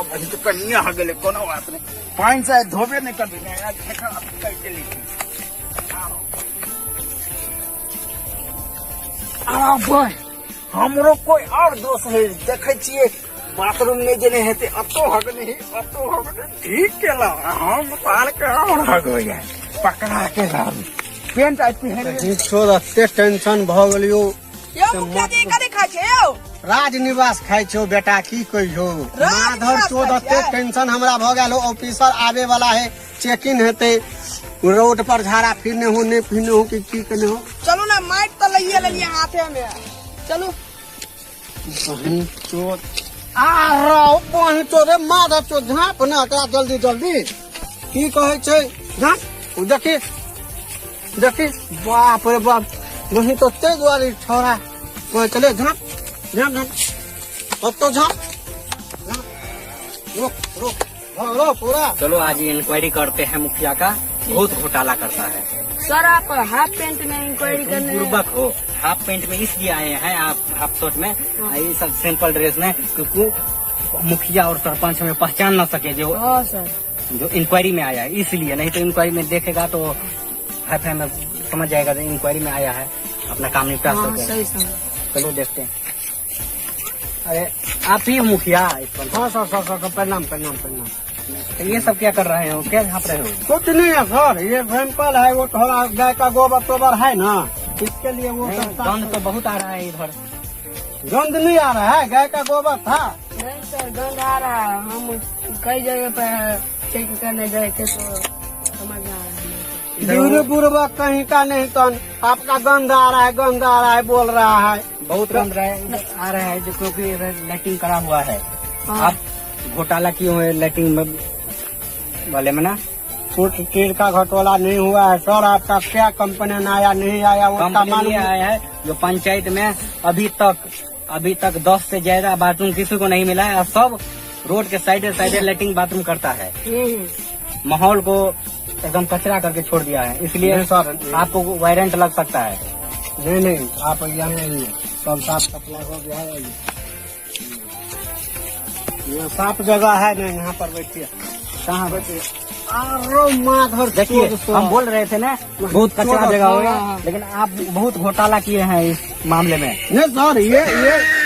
[SPEAKER 1] बहिन तऽ कनिये हगेलै, कोनो बात नहि, पानि से धोबे नहि करबै, हमरो कोई और दोष है, देखै छियै बाथरूम नहि जेने हेतै, अतो हगने ही अतो हगने, ठीक केला हम पार के और हगबै, पकड़ा के रहबै, पेंट आइ पहिर
[SPEAKER 2] ठीक छौ। एते टेंशन भऽ गेलियो।
[SPEAKER 3] यौ मुखिया जी कथी खाइ छै यौ?
[SPEAKER 2] राजनिवास खाइ छौ बेटा, की कहियो माधर चोद, एते टेंशन हमरा भऽ गेल। ऑफिसर आबे वाला है, चेकिंग हेतै, रोड पर झाड़ा फिरने हो नहीं फिरने हो कि की केने हो।
[SPEAKER 3] चलू ना, माइक तऽ लइए लेलिए हाथे में, चलू।
[SPEAKER 2] बहिन चोद आ रहो, बहिन चोद रे माधर चोद, झाँप ना एकरा जल्दी जल्दी, की कहै छै झाँप, देखी देखी, बाप रे बाप, बहिन तो ते दुआरे छोरा कहै छलै झाँप झाँप झाँप, ओतो झाँप झाँप, रोक रोक भगलो पूरा।
[SPEAKER 4] चलो आज इंक्वायरी करते हैं मुखिया का, बहुत घोटाला करता है।
[SPEAKER 5] सर आप हाफ पैंट में इंक्वायरी करने
[SPEAKER 4] बुर्बक हो, हाफ पैंट में इसलिए आए हैं आप, हाफ शर्ट में, ये सब सिंपल ड्रेस में, क्योंकि मुखिया और सरपंच हमें पहचान न सके जो
[SPEAKER 5] हाँ सर
[SPEAKER 4] जो इंक्वायरी में आया है, इसलिए। नहीं तो इंक्वायरी में देखेगा तो हाई फाई में समझ जाएगा जो इंक्वायरी में आया है, अपना काम निपटा सके।
[SPEAKER 5] सही सर।
[SPEAKER 4] चलो देखते हैं। अरे आप ही मुखिया?
[SPEAKER 2] हाँ सर सर सर, प्रणाम प्रणाम प्रणाम।
[SPEAKER 4] तो ये सब क्या कर रहे हो, क्या झाँप रहे हो?
[SPEAKER 2] कुछ नहीं है सर, ये सैंपल है, वो थोड़ा गाय का गोबर तोबर है ना, इसके लिए वो
[SPEAKER 4] गंध तो बहुत आ रहा है इधर।
[SPEAKER 2] गंध नहीं आ रहा है, गाय का गोबर था।
[SPEAKER 5] नहीं सर गंध आ रहा है, हम कई जगह पर चेक करने गए थे तो समझ आ रहा है।
[SPEAKER 2] बुर्बक कहीं का नहीं, तो आपका गंध आ रहा है, गंध आ रहा है बोल रहा है।
[SPEAKER 4] बहुत गंध आ रहा है क्योंकि लाइटिंग करा हुआ है। आप घोटाला क्यों है लाइटिंग वाले में ना?
[SPEAKER 2] कुछ चीज का घोटाला नहीं हुआ है सर, आपका क्या कंप्लेन आया नहीं आया उसका
[SPEAKER 4] मालूम आया है। जो पंचायत में अभी तक 10 से ज्यादा बाथरूम किसी को नहीं मिला है, और सब रोड के साइड साइड लैट्रिन बाथरूम करता है, माहौल को एकदम कचरा करके छोड़ दिया है, इसलिए सर आपको वारंट लग सकता है।
[SPEAKER 2] नहीं नहीं, आप यहाँ आइए, सब साफ सफाई हो गया है, ये साफ जगह है ना, यहाँ पर बैठिए।
[SPEAKER 4] कहाँ बैठिए?
[SPEAKER 2] अरे माधर
[SPEAKER 4] देखिए, हम बोल रहे थे ना बहुत कचरा जगह हो गया, लेकिन आप बहुत घोटाला किए हैं इस मामले में।
[SPEAKER 2] नहीं सर, ये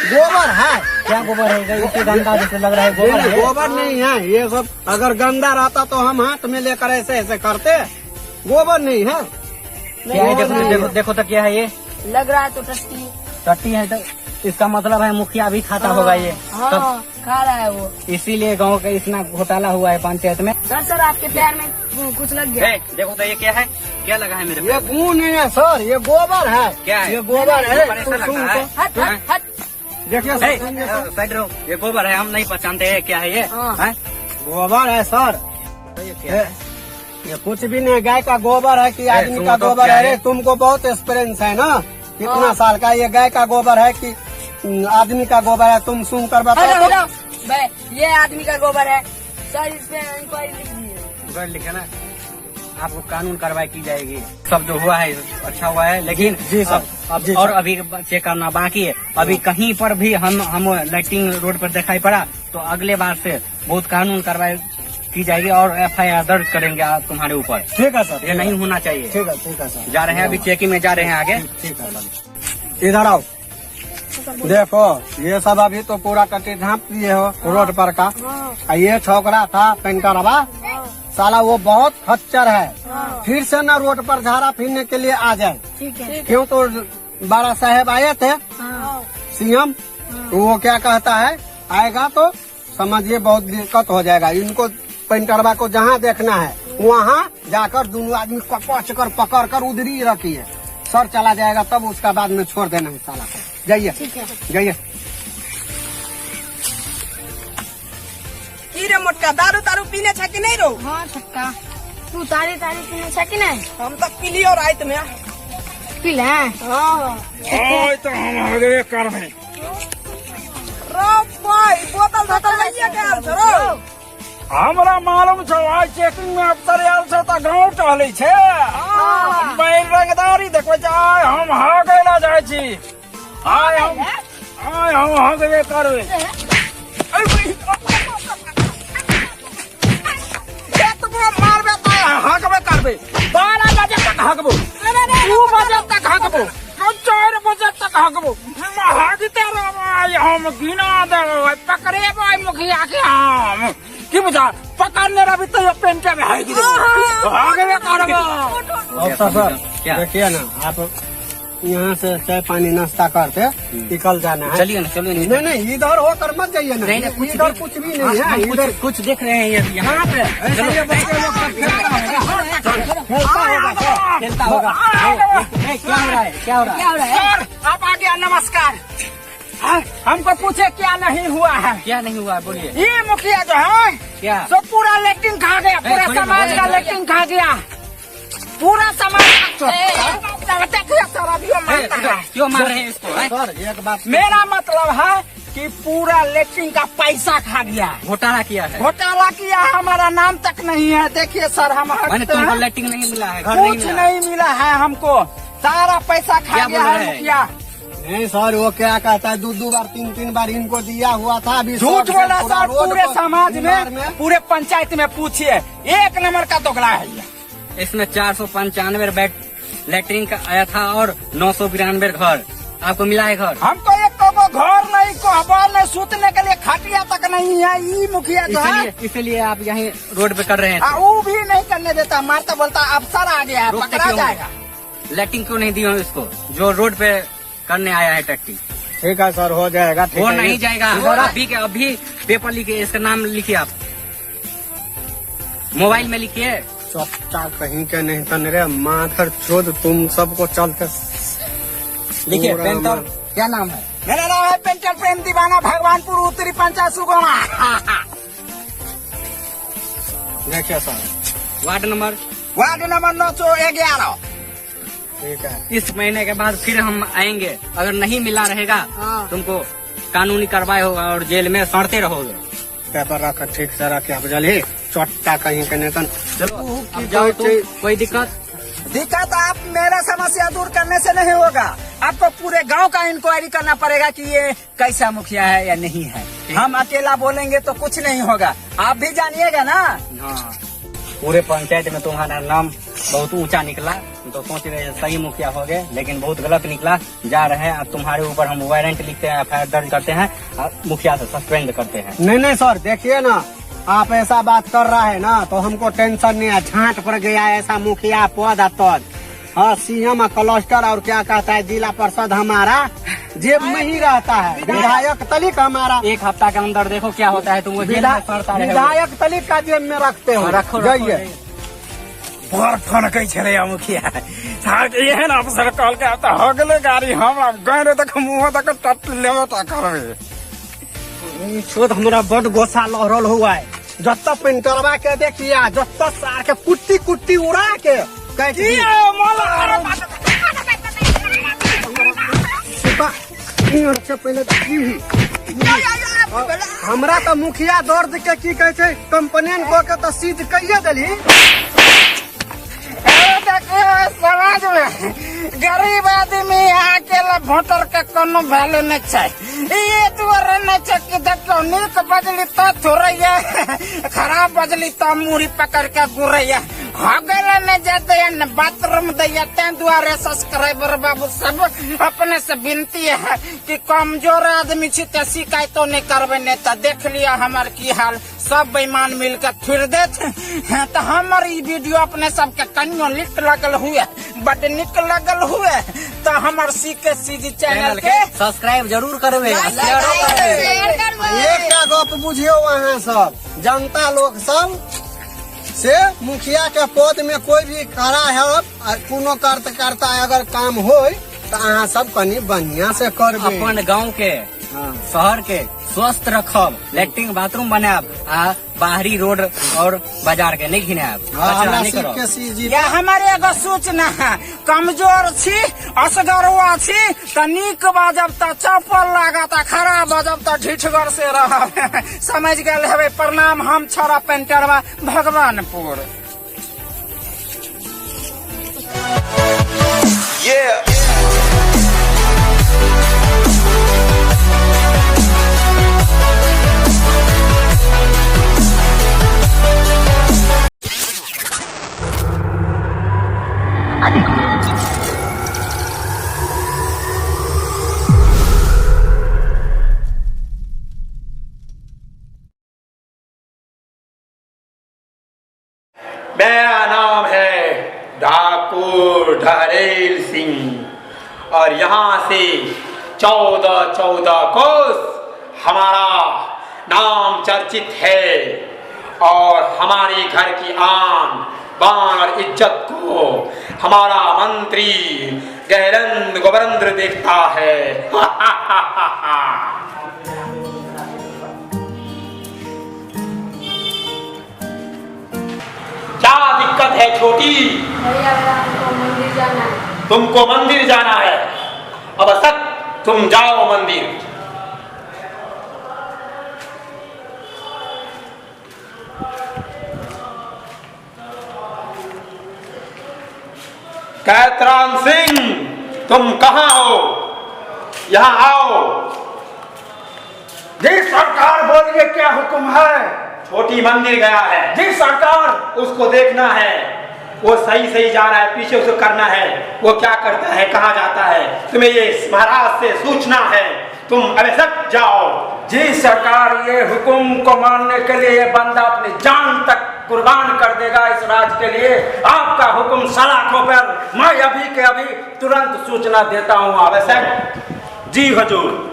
[SPEAKER 2] गोबर है।
[SPEAKER 4] क्या गोबर है? इसे गंदा जैसे लग रहा है, गोबर है।
[SPEAKER 2] गोबर नहीं है ये सब, अगर गंदा रहता तो हम हाथ में लेकर ऐसे ऐसे करते, गोबर नहीं है।
[SPEAKER 4] क्या है? देखो देखो देखो तो क्या है ये
[SPEAKER 5] लग रहा है तो टट्टी
[SPEAKER 4] टट्टी है, तो इसका मतलब है मुखिया भी खाता होगा ये।
[SPEAKER 5] हाँ, खा रहा है वो,
[SPEAKER 4] इसीलिए गांव का इतना घोटाला हुआ है पंचायत में।
[SPEAKER 5] सर सर आपके पैर में कुछ लग गया।
[SPEAKER 4] देखो तो ये क्या है, क्या लगा है मेरे?
[SPEAKER 2] ये गू नहीं है सर, ये गोबर है।
[SPEAKER 4] क्या है?
[SPEAKER 2] ये गोबर है।
[SPEAKER 4] देखिए साइड रहो, ये गोबर है, हम नहीं पहचानते है क्या है ये।
[SPEAKER 2] गोबर है सर, ये कुछ भी नहीं, गाय का गोबर है कि आदमी का गोबर है? तुमको बहुत एक्सपीरियंस है ना, कितना साल का, ये गाय का गोबर है कि आदमी का गोबर है? तुम सुन कर बताओ।
[SPEAKER 5] ये आदमी का गोबर है सर, इसमें इंक्वायरी लिख दीजिए।
[SPEAKER 4] लिखे ना, आपको कानून कार्रवाई की जाएगी। सब जो हुआ है अच्छा हुआ है, लेकिन
[SPEAKER 2] जी सर
[SPEAKER 4] अब और अभी चेक करना बाकी है। अभी कहीं पर भी हम लाइटिंग रोड पर दिखाई पड़ा तो अगले बार से बहुत कानून कार्रवाई की जाएगी और एफआईआर दर्ज करेंगे आप तुम्हारे ऊपर।
[SPEAKER 2] ठीक है सर,
[SPEAKER 4] ये नहीं होना चाहिए।
[SPEAKER 2] ठीक है, ठीक है सर।
[SPEAKER 4] जा रहे हैं अभी चेकिंग में जा रहे हैं आगे।
[SPEAKER 2] ठीक है सर, इधर आओ। देखो ये सब अभी तो पूरा कटी झाँप दिए हो रोड पर का। ये छोकरा था पेंटरवा साला, वो बहुत खच्चर है, फिर से न रोड पर झाड़ा फिरने के लिए आ जाए।
[SPEAKER 5] ठीक है।
[SPEAKER 2] क्यों तो बारा साहेब आए थे सीएम, तो वो क्या कहता है, आएगा तो समझिए बहुत दिक्कत हो जाएगा। इनको पेंटरवा को जहाँ देखना है वहाँ जाकर दोनों आदमी कपच कर पकड़ कर उधरी रखिए, सर चला जाएगा तब उसका बाद में छोड़ देना है साला को। जाइए जाइए।
[SPEAKER 3] की रे मोटका, दारू तारू पीने छ कि नहीं रो?
[SPEAKER 5] हाँ छोटका, तू तारी तारी पीने छ कि नहीं?
[SPEAKER 3] हम तो पीलियो रात में।
[SPEAKER 5] पी ले?
[SPEAKER 3] हाँ।
[SPEAKER 1] ओए तो हम हगबे करबे।
[SPEAKER 3] रो भाई, बोतल धोतल लइया के आयल छो रो।
[SPEAKER 1] हमरा मालूम छौ, आइ चेकिंग में अफसर आयल छौ त गाँव टहलै छै, बैल रंगदारी देखबै छै। आइ हम हगै ला जाइ छी, आइ हम हगबे करबै। एतबो मारबे त हगबे करबै। 12 बजे तक हगबो, 2 बजे तक हगबो, 4 बजे तक हगबो, हगते रहबो। आइ हम गिना देबो, पकड़ेबो मुखिया के हम। की बुझा पकड़ने रही तो पेंटे में हग हगबे करबो।
[SPEAKER 2] अफसर सर
[SPEAKER 4] क्या?
[SPEAKER 2] देखिए ना, आप यहाँ से चाय पानी नाश्ता करके निकल जाना है।
[SPEAKER 4] चलिए ना, चलिए ना।
[SPEAKER 2] नहीं नहीं, इधर होकर मत जाइए ना।
[SPEAKER 4] नहीं, नहीं, कुछ
[SPEAKER 2] इधर कुछ भी नहीं है,
[SPEAKER 4] हम
[SPEAKER 2] इधर
[SPEAKER 4] कुछ देख रहे हैं ये यहाँ पे।
[SPEAKER 2] ऐसे ये बच्चे लोग सब खेलता होगा,
[SPEAKER 4] खेलता होगा। नहीं, क्या हो रहा है, क्या हो रहा है?
[SPEAKER 5] क्या हो रहा है?
[SPEAKER 1] सर आप आ गया, नमस्कार। हमको पूछे क्या नहीं हुआ है?
[SPEAKER 4] क्या नहीं हुआ है बोलिए।
[SPEAKER 1] ये मुखिया जो है
[SPEAKER 4] क्या?
[SPEAKER 1] सो पूरा लेटिंग खा गया, पूरा
[SPEAKER 4] छोड़िए,
[SPEAKER 1] समाज का
[SPEAKER 4] छोड़िए।
[SPEAKER 1] लेटिंग खा गया, पूरा समाज। देखिए सर, अभी वो मारता है।
[SPEAKER 4] क्यों मार रहे हैं इसको? हैं?
[SPEAKER 2] सर एक बात,
[SPEAKER 1] मेरा मतलब है कि पूरा लेटिंग का पैसा खा गया,
[SPEAKER 4] घोटाला किया है,
[SPEAKER 1] घोटाला किया, हमारा नाम तक नहीं है। देखिए सर, हम
[SPEAKER 4] मैंने
[SPEAKER 1] हकते
[SPEAKER 4] तुमको
[SPEAKER 1] हैं।
[SPEAKER 4] लेटिंग नहीं मिला है, घर नहीं
[SPEAKER 1] कुछ
[SPEAKER 4] मिला।
[SPEAKER 1] नहीं मिला है हमको, सारा पैसा खा
[SPEAKER 4] क्या
[SPEAKER 1] गया
[SPEAKER 4] बोल
[SPEAKER 1] है
[SPEAKER 4] रहे हैं?
[SPEAKER 1] मुखिया।
[SPEAKER 2] नहीं सर, वो क्या कहता है, 2-2 बार 3-3 बार इनको दिया हुआ था। अभी
[SPEAKER 1] झूठ
[SPEAKER 2] सब
[SPEAKER 1] बोला
[SPEAKER 2] पूरा
[SPEAKER 1] सर,
[SPEAKER 2] रोड
[SPEAKER 1] पूरे
[SPEAKER 2] पर,
[SPEAKER 1] समाज
[SPEAKER 2] दीवार
[SPEAKER 1] में, पूरे पंचायत में पूछिए, 1 नंबर का दोगला है ये।
[SPEAKER 4] इसमें 495 बेड लेटरिन का आया था और 992 घर आपको मिला है घर।
[SPEAKER 1] हमको एक को घर नहीं, कोहबर नहीं, सूतने के लिए खटिया तक नहीं है। ये मुखिया जो है,
[SPEAKER 4] इसलिए आप यहीं रोड पे कर रहे हैं।
[SPEAKER 1] वो भी नहीं करने देता, मारता बोलता अफसर आ गया है,
[SPEAKER 4] रोकते
[SPEAKER 1] पकड़ा
[SPEAKER 4] क्यों?
[SPEAKER 1] जाएगा।
[SPEAKER 4] लेटरिन क्यों नहीं दी हो इसको जो रोड पे करने आया है टट्टी?
[SPEAKER 2] ठीक है सर, हो जाएगा। ठीक
[SPEAKER 4] वो
[SPEAKER 2] है।
[SPEAKER 4] नहीं जाएगा। अभी के अभी पेपर लिखिए, इसका नाम लिखिए, आप मोबाइल में लिखिए।
[SPEAKER 2] चट्टा कहीं के नहीं तन रे माथर चोद, तुम सबको चलते
[SPEAKER 4] लिखिए
[SPEAKER 2] पूरा
[SPEAKER 4] पेंटर। क्या नाम है?
[SPEAKER 1] मेरा नाम है पेंटर प्रेम दीवाना, भगवानपुर उत्तरी पंचायत सुगौना।
[SPEAKER 2] देखिए सर,
[SPEAKER 4] वार्ड नंबर
[SPEAKER 1] 911।
[SPEAKER 2] ठीक है।
[SPEAKER 4] इस महीने के बाद फिर हम आएंगे, अगर नहीं मिला रहेगा तुमको कानूनी कार्रवाई होगा और जेल में सड़ते रहोगे।
[SPEAKER 2] पेपर रख, ठीक से रख, बुझलिए। चट्टा कहीं के नहीं तन।
[SPEAKER 4] चलो अब जाओ तुम, कोई दिक्कत?
[SPEAKER 1] दिक्कत आप मेरा समस्या दूर करने से नहीं होगा, आपको पूरे गांव का इंक्वायरी करना पड़ेगा कि ये कैसा मुखिया है या नहीं है। हम अकेला बोलेंगे तो कुछ नहीं होगा, आप भी जानिएगा ना।
[SPEAKER 4] हाँ, पूरे पंचायत में तुम्हारा नाम बहुत ऊंचा निकला, तो सोच रहे सही मुखिया हो गए, लेकिन बहुत गलत निकला। जा रहे हैं अब तुम्हारे ऊपर हम वारंट लिखते हैं, एफआईआर दर्ज करते हैं और मुखिया से सस्पेंड करते हैं।
[SPEAKER 2] नहीं नहीं सर, देखिए ना, आप ऐसा बात कर रहा है ना तो हमको टेंशन नहीं है। झांट पर गया ऐसा मुखिया पद तद। हाँ, सीएम क्लस्टर और क्या कहता है जिला परिषद हमारा जेब में ही रहता है, विधायक तलिक हमारा
[SPEAKER 4] 1 हफ्ता के अंदर देखो क्या होता है, तुम
[SPEAKER 2] विधायक तलिक का जेब में रखते हो।
[SPEAKER 4] रखो,
[SPEAKER 2] जाइए।
[SPEAKER 1] बड़ फनकै छलै मुखिया, एहन अफसर कहलकै आब तऽ हो गेलै गाड़ी, हमरा गैर तक मुँह तक टट लेबो टा करबै।
[SPEAKER 2] छोट हमरा बड गोसा लहरल हुआ है, जत पेंटरवा के देखिया जत सार के कुट्टी कुट्टी उड़ा के हमरा तो मुखिया दर्द के की कहे छै, कंप्लेन क के तो सीज कहिए देली।
[SPEAKER 1] समाज में गरीब आदमी अकेला वोटर के कोनो वैल्यू नहीं छै, ये दुआरे नहीं छै कि देखियो नीक बजली तो थोड़ैया, खराब बजली तो मूड़ी पकड़ के गुरैया, हगल नहीं जाते न बाथरूम दैया। तें दुआरे सब्सक्राइबर बाबू सब अपने से विनती है कि कमजोर आदमी छी ते शिकायतो नहीं करबे, नहीं तो देख लिया हमार की हाल। सब बेईमान मिलके थुर देत। तो हमर ई वीडियो अपने सबके कनियो नीक लगल हुए, बड नीक लगल हुए तो हमर सीकेसीजी चैनल के
[SPEAKER 4] सब्सक्राइब जरूर करबे, शेयरो करबे।
[SPEAKER 2] एकटा गप बुझियौ अहाँ सब जनता लोग सब से, मुखिया के पद में कोई भी खड़ा है आ कोनो करता अगर काम होय तो अहाँ सब कनी बढ़िया से करबे।
[SPEAKER 4] अपन गांव के शहर के स्वस्थ रखब, लैट्रिन बाथरूम बनायब आ बाहरी रोड और बाजार के नहीं घिनायब।
[SPEAKER 2] हाँ,
[SPEAKER 4] कचरा
[SPEAKER 2] हमरा
[SPEAKER 4] नहीं करब।
[SPEAKER 2] सीकेसीजी
[SPEAKER 1] या हमारे एगो सूचना है, कमजोर छी असगरुआ छी त नीक बाजब त चप्पल लागत आ खराब बाजब त ढिठगर से रहब। समझ गेल हेबै। प्रणाम, हम छोरा पेंटरवा भगवानपुर।
[SPEAKER 7] Yeah. मेरा नाम है ठाकुर ढरेल सिंह और यहाँ से 14-14 कोस हमारा नाम चर्चित है और हमारे घर की आन बान और इज्जत को हमारा मंत्री गहरंद गोबरंद्र देखता है। क्या दिक्कत है छोटी?
[SPEAKER 5] भैया हमको मंदिर जाना है।
[SPEAKER 7] तुमको मंदिर जाना है? अब सक तुम जाओ मंदिर। कैतराम सिंह तुम कहाँ हो? यहाँ आओ।
[SPEAKER 8] जी सरकार, बोलिए क्या हुक्म है?
[SPEAKER 7] छोटी मंदिर गया है।
[SPEAKER 8] जी सरकार।
[SPEAKER 7] उसको देखना है, वो सही सही जा रहा है, पीछे उसको करना है, वो क्या करता है, कहाँ जाता है, तुम्हें ये महाराज से सूचना है, तुम अवश्य जाओ।
[SPEAKER 8] जी सरकार, ये हुक्म को मानने के लिए ये बंदा अपनी जान तक कुर्बान कर देगा इस राज के लिए। आपका हुक्म सलाखों पर, मैं अभी के अभी तुरंत सूचना देता हूँ।
[SPEAKER 7] आवश्यक।
[SPEAKER 8] जी हुजूर।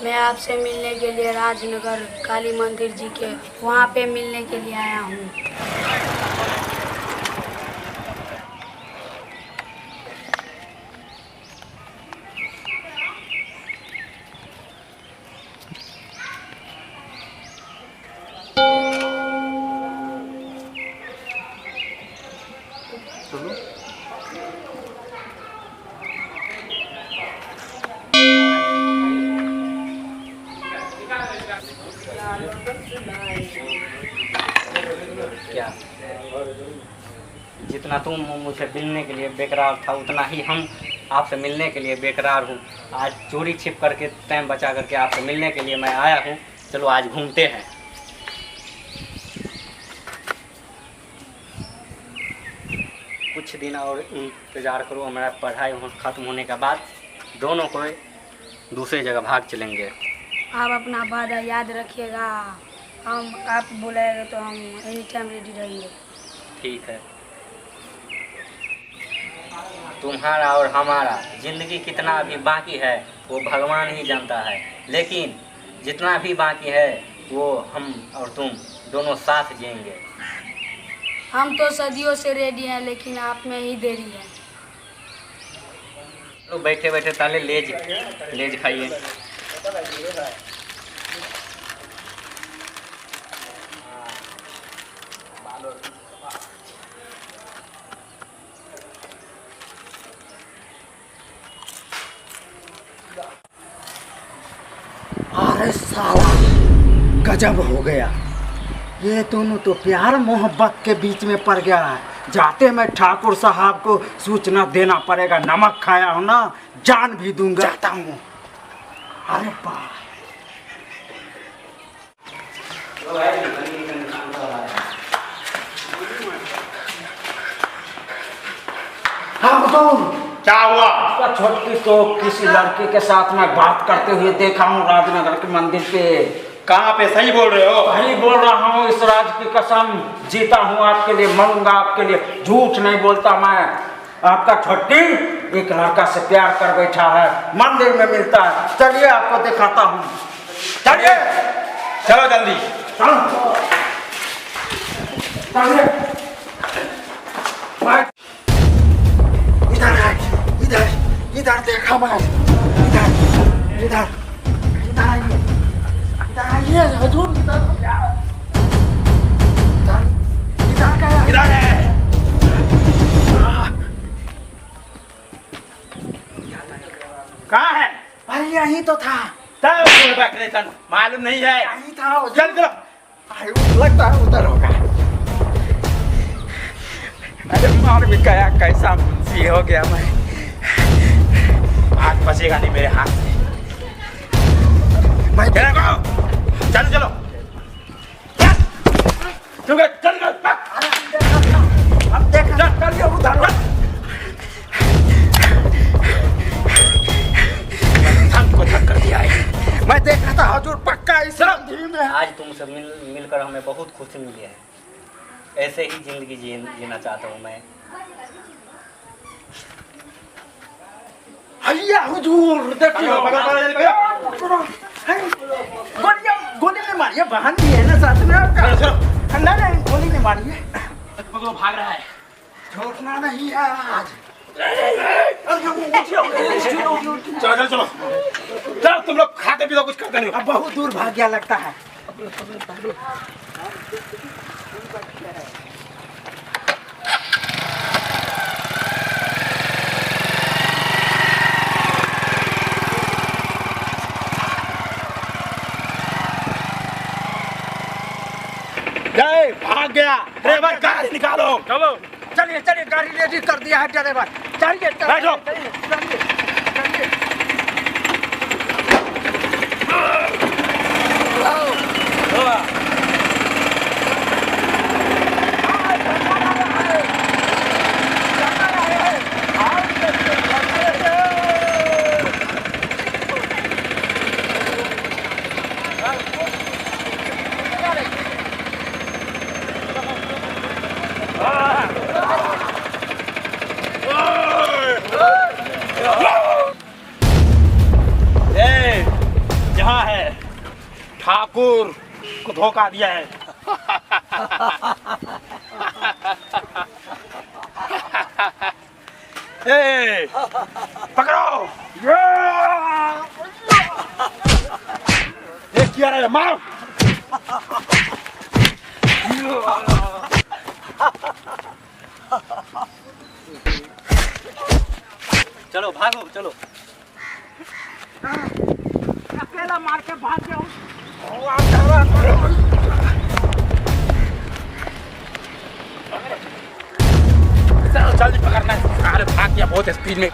[SPEAKER 5] मैं आपसे मिलने के लिए राजनगर काली मंदिर जी के वहाँ पे मिलने के लिए आया हूँ।
[SPEAKER 4] क्या जितना तुम मुझसे मिलने के लिए बेकरार था उतना ही हम आपसे मिलने के लिए बेकरार हूँ। आज चोरी छिप करके टाइम बचा करके आपसे मिलने के लिए मैं आया हूँ। चलो आज घूमते हैं। कुछ दिन और इंतज़ार करो, हमारा पढ़ाई खत्म होने के बाद दोनों को दूसरे जगह भाग चलेंगे।
[SPEAKER 5] आप अपना वादा याद रखिएगा, हम आप बुलाएंगे तो हम एनी टाइम रेडी रहेंगे।
[SPEAKER 4] ठीक है। तुम्हारा और हमारा जिंदगी कितना अभी बाकी है वो भगवान ही जानता है, लेकिन जितना भी बाकी है वो हम और तुम दोनों साथ जिएंगे।
[SPEAKER 5] हम तो सदियों से रेडी हैं, लेकिन आप में ही देरी है।
[SPEAKER 4] तो बैठे बैठे ताले लेज लेज खाइए।
[SPEAKER 1] अरे साला गजब हो गया, ये दोनों तो प्यार मोहब्बत के बीच में पड़ गया है। जाते मैं ठाकुर साहब को सूचना देना पड़ेगा, नमक खाया हूँ ना, जान भी दूंगा। जाता हूँ। अरे बा
[SPEAKER 7] क्या हुआ?
[SPEAKER 8] उसका छोटकी तो किसी लड़की के साथ मैं बात करते हुए देखा हूँ राजनगर के मंदिर पे।
[SPEAKER 7] कहाँ पे? सही बोल रहे हो?
[SPEAKER 8] सही बोल रहा हूँ, इस राज की कसम, जीता हूँ आपके लिए, मरूंगा आपके लिए, झूठ नहीं बोलता मैं। आपका छोटी एक लड़का से प्यार कर बैठा है, मंदिर में मिलता है। चलिए आपको दिखाता हूँ, चलिए
[SPEAKER 7] चलो जल्दी
[SPEAKER 8] चलो चलिए।
[SPEAKER 1] इधर आए, इधर इधर देखा मैं, इधर इधर इधर आइए, इधर आइए हुजूर, इधर इधर इधर गया,
[SPEAKER 7] इधर है। कहाँ है?
[SPEAKER 1] अरे यहीं तो था,
[SPEAKER 7] तब बोल मालूम नहीं है,
[SPEAKER 1] यहीं था।
[SPEAKER 7] चल चलो,
[SPEAKER 1] लगता है उधर होगा।
[SPEAKER 6] अरे मार भी गया, कैसा मुंशी हो गया मैं।
[SPEAKER 7] आज बचेगा नहीं मेरे हाथ से।
[SPEAKER 1] मैं
[SPEAKER 7] चलो चलो चल चल चल,
[SPEAKER 1] हम देख
[SPEAKER 7] चल उधर को धक कर दिया है।
[SPEAKER 1] मैं देख रहा था हुजूर, पक्का इस रंगी में।
[SPEAKER 4] आज तुमसे मिलकर हमें बहुत खुशी मिली है। ऐसे ही जिंदगी जीना चाहता हूँ मैं।
[SPEAKER 1] हैया हुजूर देखिए, गोली नहीं मारिए, बहन भी है ना साथ में आपका। नहीं नहीं गोली नहीं मारिए,
[SPEAKER 7] भाग रहा है,
[SPEAKER 1] छोड़ना नहीं है आज।
[SPEAKER 7] चलो चलो चलो चलो, तुम लोग खाते पीते कुछ करते नहीं।
[SPEAKER 1] अब बहुत दूर भाग गया लगता है।
[SPEAKER 7] जय भाग गया ड्राइवर, गाड़ी निकालो। चलो
[SPEAKER 1] चलिए चलिए, गाड़ी रेडी कर दिया है ड्राइवर। चलिए
[SPEAKER 7] बैठो।
[SPEAKER 1] चलिए चलिए चलिए।
[SPEAKER 7] यहाँ है ठाकुर को धोखा दिया है। ए, पकड़ो। ये क्या रहा है? मारो।
[SPEAKER 4] चलो भागो चलो।
[SPEAKER 1] अकेला मार के भाग गया।
[SPEAKER 7] चलो जल्दी पकड़ना है। अरे भाग गया बहुत स्पीड में।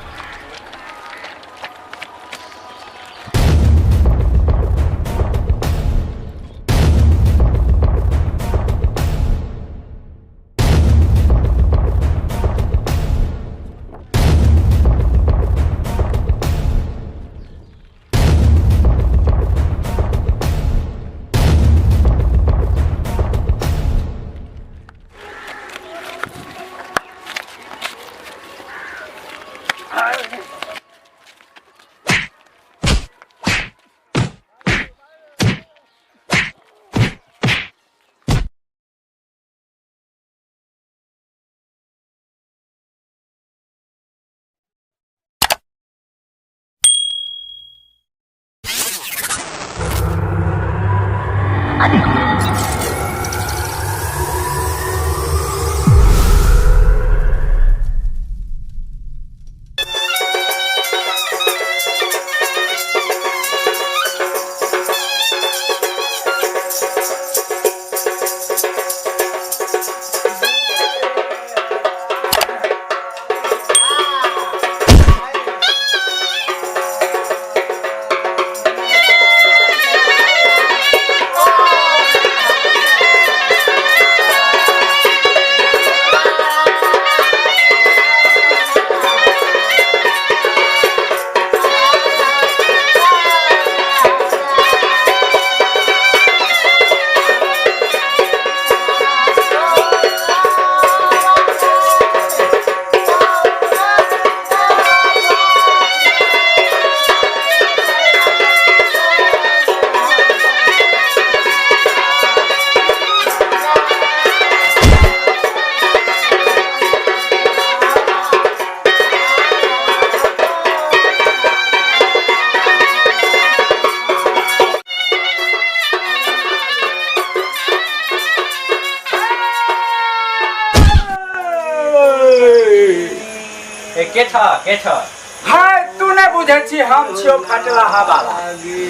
[SPEAKER 4] ए के छ के छ?
[SPEAKER 8] हाय तू नहि बुझै छी, हम छियौ फटलाहा बाबा।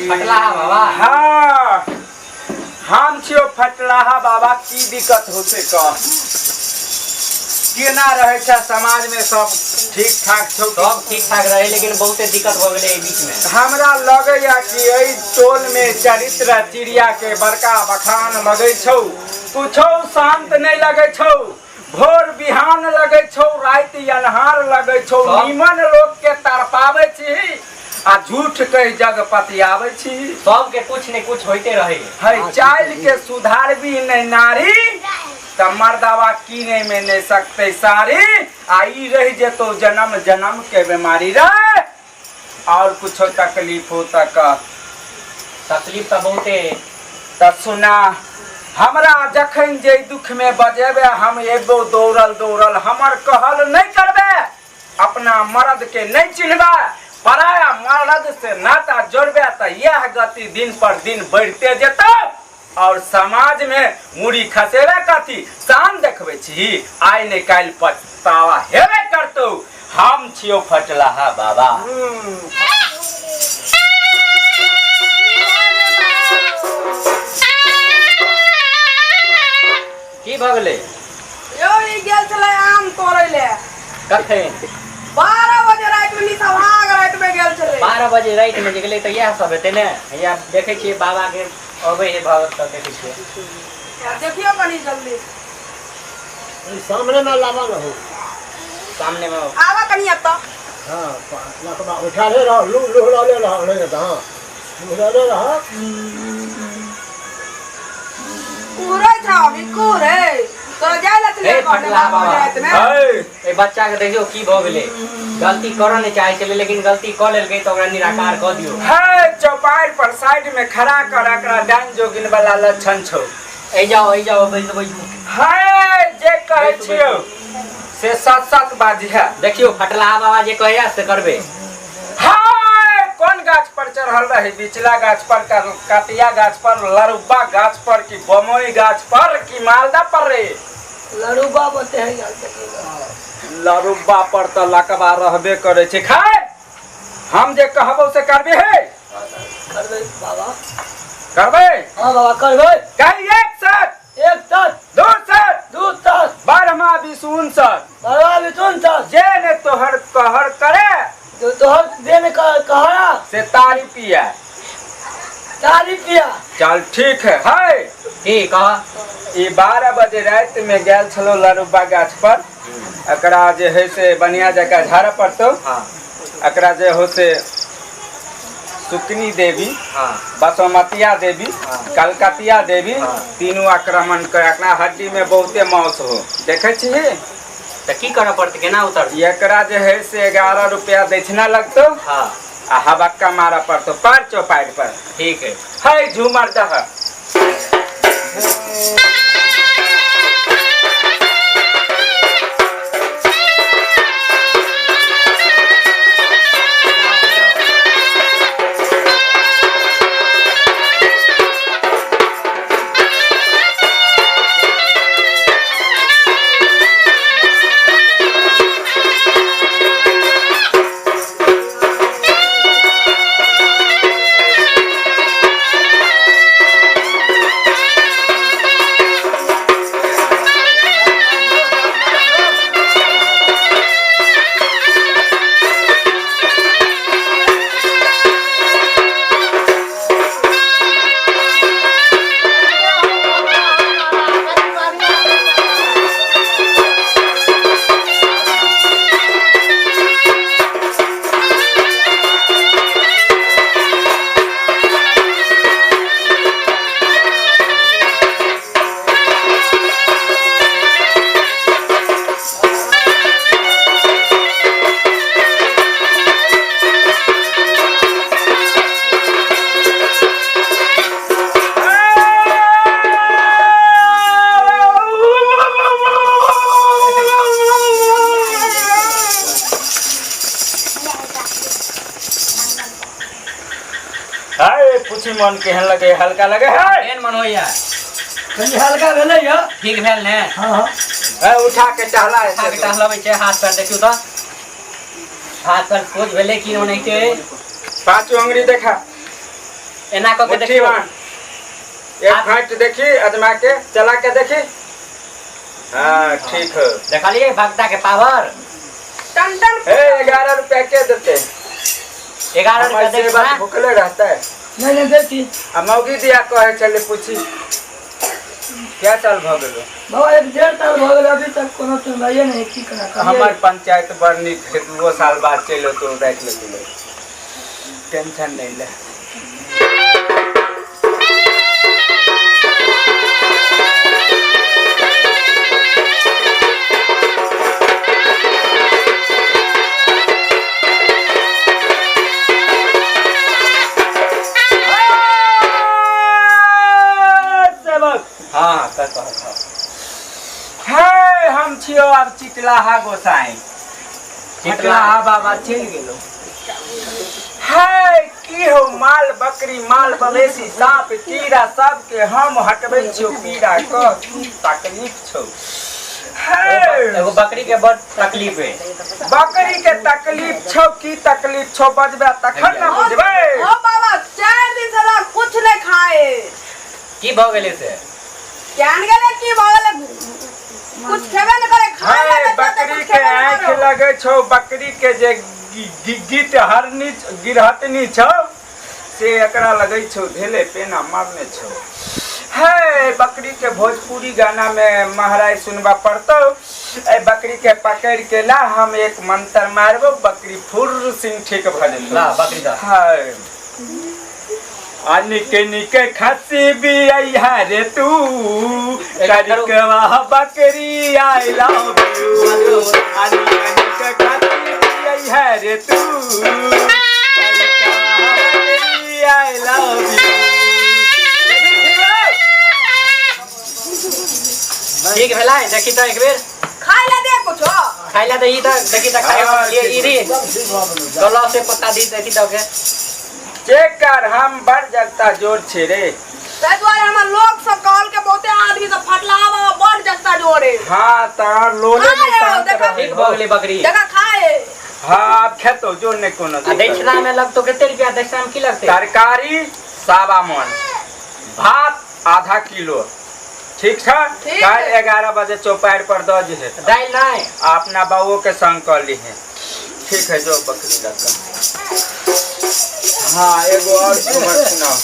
[SPEAKER 4] फटलाहा बाबा?
[SPEAKER 8] हाँ, हम छियौ फटलाहा बाबा। की दिक्कत होतै कह, केना रहै छै समाज में? सब ठीक ठाक छौ?
[SPEAKER 4] सब ठीक ठाक रहे, लेकिन बहुते दिक्कत भऽ गेलै एहि बीच में।
[SPEAKER 8] हमरा लगैया कि एहि टोल में चरित्र चिड़िया के बड़का बखान लगै छौ। कुछो शांत नहि लगै छौ, भोर बिहान लगै छौ, राति अन्हार लगै छौ। नीमन लोक के तड़पाबै छी आ झूठ कहि जग पतियाबै छी।
[SPEAKER 4] सबके कुछ ने कुछ होइते रहे
[SPEAKER 8] है। चाइल के सुधारबी नहीं नारी त मर्दावा कीने में नहीं सकते सारी, आ ई रह जेतो जन्म जन्म के बीमारी रे। और कुछो तकलीफ हो त कह।
[SPEAKER 4] तकलीफ तऽ बहुते।
[SPEAKER 8] त सुना, हमरा जखन जे दुख में बजेबे हम एबो दौड़ल दौड़ल। हमर कहल नहीं करबे, अपना मर्द के नहीं चिन्हबे, पराया मर्द से नाता जोड़बे त यह गति दिन पर दिन बढ़ते जेतौ और समाज में मुड़ी खसेबे कथी शान देखबै छी। आइ ने काल्हि पछतावा हेबे करतौ। हम छियौ फटलाहा बाबा।
[SPEAKER 4] की भऽ गेलै?
[SPEAKER 3] यौ, ई गेल छलै आम तोड़ै ले।
[SPEAKER 4] कखन?
[SPEAKER 3] 12 बजे राति में, निसभाग राति में गेल छलै।
[SPEAKER 4] 12 बजे राति में जे गेलै तऽ इएह सब हेतै ने। हैया देखै छियै, बाबा के अबै है भगत, तऽ देखै छियै।
[SPEAKER 3] देखियौ कनी जल्दी।
[SPEAKER 2] सामने में लावा न हो।
[SPEAKER 4] सामने में।
[SPEAKER 3] आवा कनी एतऽ।
[SPEAKER 2] हाँ, लकबा उठा ले रहो, लू लुहरा ले रहो नहीं तो। हाँ, लुहरा ले रहो।
[SPEAKER 3] कुहरै छौ अभी, कुहरै तोरा जाय ले छलै।
[SPEAKER 4] हे फटला बाबा।
[SPEAKER 3] राति में।
[SPEAKER 8] है।
[SPEAKER 4] एहि बच्चा के देखियौ की भऽ गेलै। गलती करऽ नहि चाहै छलै, लेकिन गलती कऽ लेलकै, तऽ ओकरा निराकार कऽ दियौ।
[SPEAKER 8] है, चौपाड़ पर साइड में खड़ा कर एकरा। डाइन जोगिन वाला लक्षण छौ।
[SPEAKER 4] एहि जाओ, एहि जाओ, बैसू बैसू।
[SPEAKER 8] है, जे कहै
[SPEAKER 4] बैसू,
[SPEAKER 8] छियौ से सच सच बाजी है।
[SPEAKER 4] देखियौ फटलाहा बाबा जे कहैया से करबै।
[SPEAKER 8] हाय, कोन गाछ पर चढ़ल रही? बिचला गाछ पर, कतिया गाछ पर, लरुबा गाछ पर कि बमोई गाछ पर कि मालदा पर रे?
[SPEAKER 5] लड़ुबा बोलते हैं यार।
[SPEAKER 8] लरुबा पर तऽ लकबा रहबे करै छै। खाय, हम जे कहबौ से करबे हे?
[SPEAKER 5] करबै बाबा।
[SPEAKER 8] करबै?
[SPEAKER 5] हाँ बाबा, करबै।
[SPEAKER 8] कही, एक सट।
[SPEAKER 5] एक सट।
[SPEAKER 8] दू सट।
[SPEAKER 5] दू सट।
[SPEAKER 8] बारहमा बीस उनसठ।
[SPEAKER 5] बारह बीस उनसठ।
[SPEAKER 8] जे ने तोहर कहर करे।
[SPEAKER 5] जो तोहर देने कहरा।
[SPEAKER 8] से तारी पिया।
[SPEAKER 5] तारी पिया।
[SPEAKER 8] चल ठीक है। है।
[SPEAKER 4] की कह?
[SPEAKER 8] ई 12 बजे राति में गेल छलो लरुबा गाछ पर। एकरा जे है से बढ़िया जकाँ झाड़ऽ पड़तौ। एकरा जे हो से सुकनी देवी, बसमतिया देवी, कलकतिया देवी, तीनू आक्रमण कर। एकरा हड्डी में बहुते मांस हो, देखै छी?
[SPEAKER 4] तऽ की करऽ पड़तै? केना उतरतै?
[SPEAKER 8] एकरा जे है से 11 रुपया दक्षिणा लगतौ आ हबक्का मारऽ पड़तौ पर चौपाड़ पर।
[SPEAKER 4] ठीक है।
[SPEAKER 8] है, झूमर दह। हाय, पूछी मन केहन लगे? हल्का लगे है?
[SPEAKER 4] केहन मन होइया?
[SPEAKER 5] कनी हल्का भेलै यऽ।
[SPEAKER 4] ठीक भेल ने?
[SPEAKER 5] हाँ।
[SPEAKER 8] है, उठा के टहला।
[SPEAKER 4] उठा के टहलबै छै। हाथ पैर देखियौ तऽ। हाथ पर सोच भेलै कि ओनाहिते।
[SPEAKER 6] पाँचो अंगुरी देखा।
[SPEAKER 4] एना कऽ के
[SPEAKER 6] मुट्ठी
[SPEAKER 4] देखियौ।
[SPEAKER 6] बाँध। एक फाँट देखी, अजमा के चला के देखी। हाँ ठीक है।
[SPEAKER 4] देखलियै भक्ता के पावर।
[SPEAKER 3] Ton ton.
[SPEAKER 6] हे 11 रुपया के देते?
[SPEAKER 4] 11 रुपया
[SPEAKER 6] हमर
[SPEAKER 4] दै
[SPEAKER 6] सेवा
[SPEAKER 4] छला।
[SPEAKER 6] भुखले रहता है।
[SPEAKER 5] नहीं नहीं देती।
[SPEAKER 6] आ मौगी दिया कहे छले पूछी क्या साल भ गेलो?
[SPEAKER 5] बाबा 1.5 साल भऽ गेल, अभी तक कोनो सुनवाइए नहीं, की करा कहियै?
[SPEAKER 6] हमर पंचायत बड़ नीक है, 2 साल बाद चलि अयतौ, राखि लेतौ, टेंशन नहीं ले। सेवक।
[SPEAKER 4] हाँ कर कह कह।
[SPEAKER 6] हे हम छियो आब चितलाहा गोसाई। चितलाहा बाबा चलि गेलो। हे की हो माल बकरी माल मवेशी सांप कीड़ा सबके हम हटबै छियो पीड़ा क की तकलीफ छौ। हे
[SPEAKER 4] एगो बकरी के बड़ तकलीफ है।
[SPEAKER 6] बकरी के तकलीफ छौ की तकलीफ छौ बजबे तखन न बुझबै।
[SPEAKER 3] ओ बाबा 4 दिन से रात कुछ नहीं खाए।
[SPEAKER 4] की भऽ गेलै से?
[SPEAKER 3] जान गेलै की भऽ गेलै, कुछ खेबे नहीं करे, खाए
[SPEAKER 6] हे
[SPEAKER 3] ला देते तो
[SPEAKER 6] बकरी
[SPEAKER 3] कुछ
[SPEAKER 6] के
[SPEAKER 3] खेबे नहीं
[SPEAKER 6] आँखि
[SPEAKER 3] करो।
[SPEAKER 6] लगै छौ, बकरी के जे गिट हरनी गिरहतनी छौ से एकरा लगै छौ धेले पेना मारने छौ। हे बकरी के भोजपुरी गाना में महाराज सुनबा पड़तौ। ए बकरी के पकड़ के ला, हम एक मंत्र मारबो, बकरी फुर सिंह ठीक भ जेतौ।
[SPEAKER 4] ला बकरी दा।
[SPEAKER 6] हाय आ निके निके खसी भी आई रे तू करिकवा बकरी I love you. आ निके निके खसी भी आई रे तू करिकवा बकरी I love you.
[SPEAKER 4] ठीक भेलै? देखी तऽ एक बेर।
[SPEAKER 3] खाए ला दे कुछ।
[SPEAKER 4] खाइ ला दही तऽ देखी तऽ खाइ ये ई री गला से पत्ता दी, देखी तऽ के
[SPEAKER 6] चेक कर, हम बड़ जगता जोर छे रे।
[SPEAKER 3] ताहि दुआरे हमर लोग सब कहल के बहुते आदमी सब फटलाहा बाबा बड़ जगता जोरे।
[SPEAKER 6] हाँ तार लोले
[SPEAKER 3] खाए
[SPEAKER 6] में शांत
[SPEAKER 3] देखा।
[SPEAKER 6] रहे।
[SPEAKER 4] ठीक भऽ गेलै बकरी।
[SPEAKER 3] देखा खाए।
[SPEAKER 6] हाँ आब खेतो जोर नहीं कोनो।
[SPEAKER 4] आ दक्षिणा में लगतो कते रुपया? दक्षिणा में की लगतै?
[SPEAKER 6] तरकारी 1.25 मन, भात आधा किलो। ठीक छै?
[SPEAKER 3] ठीक।
[SPEAKER 6] काल्हि 11 बजे चौपाड़ पर दऽ दिहे।
[SPEAKER 4] दालि नहीं?
[SPEAKER 6] अपना बाबू के संग कर लीहे। ठीक है, जो बकरी लग। हाँ एगो और खबर सुनाओ।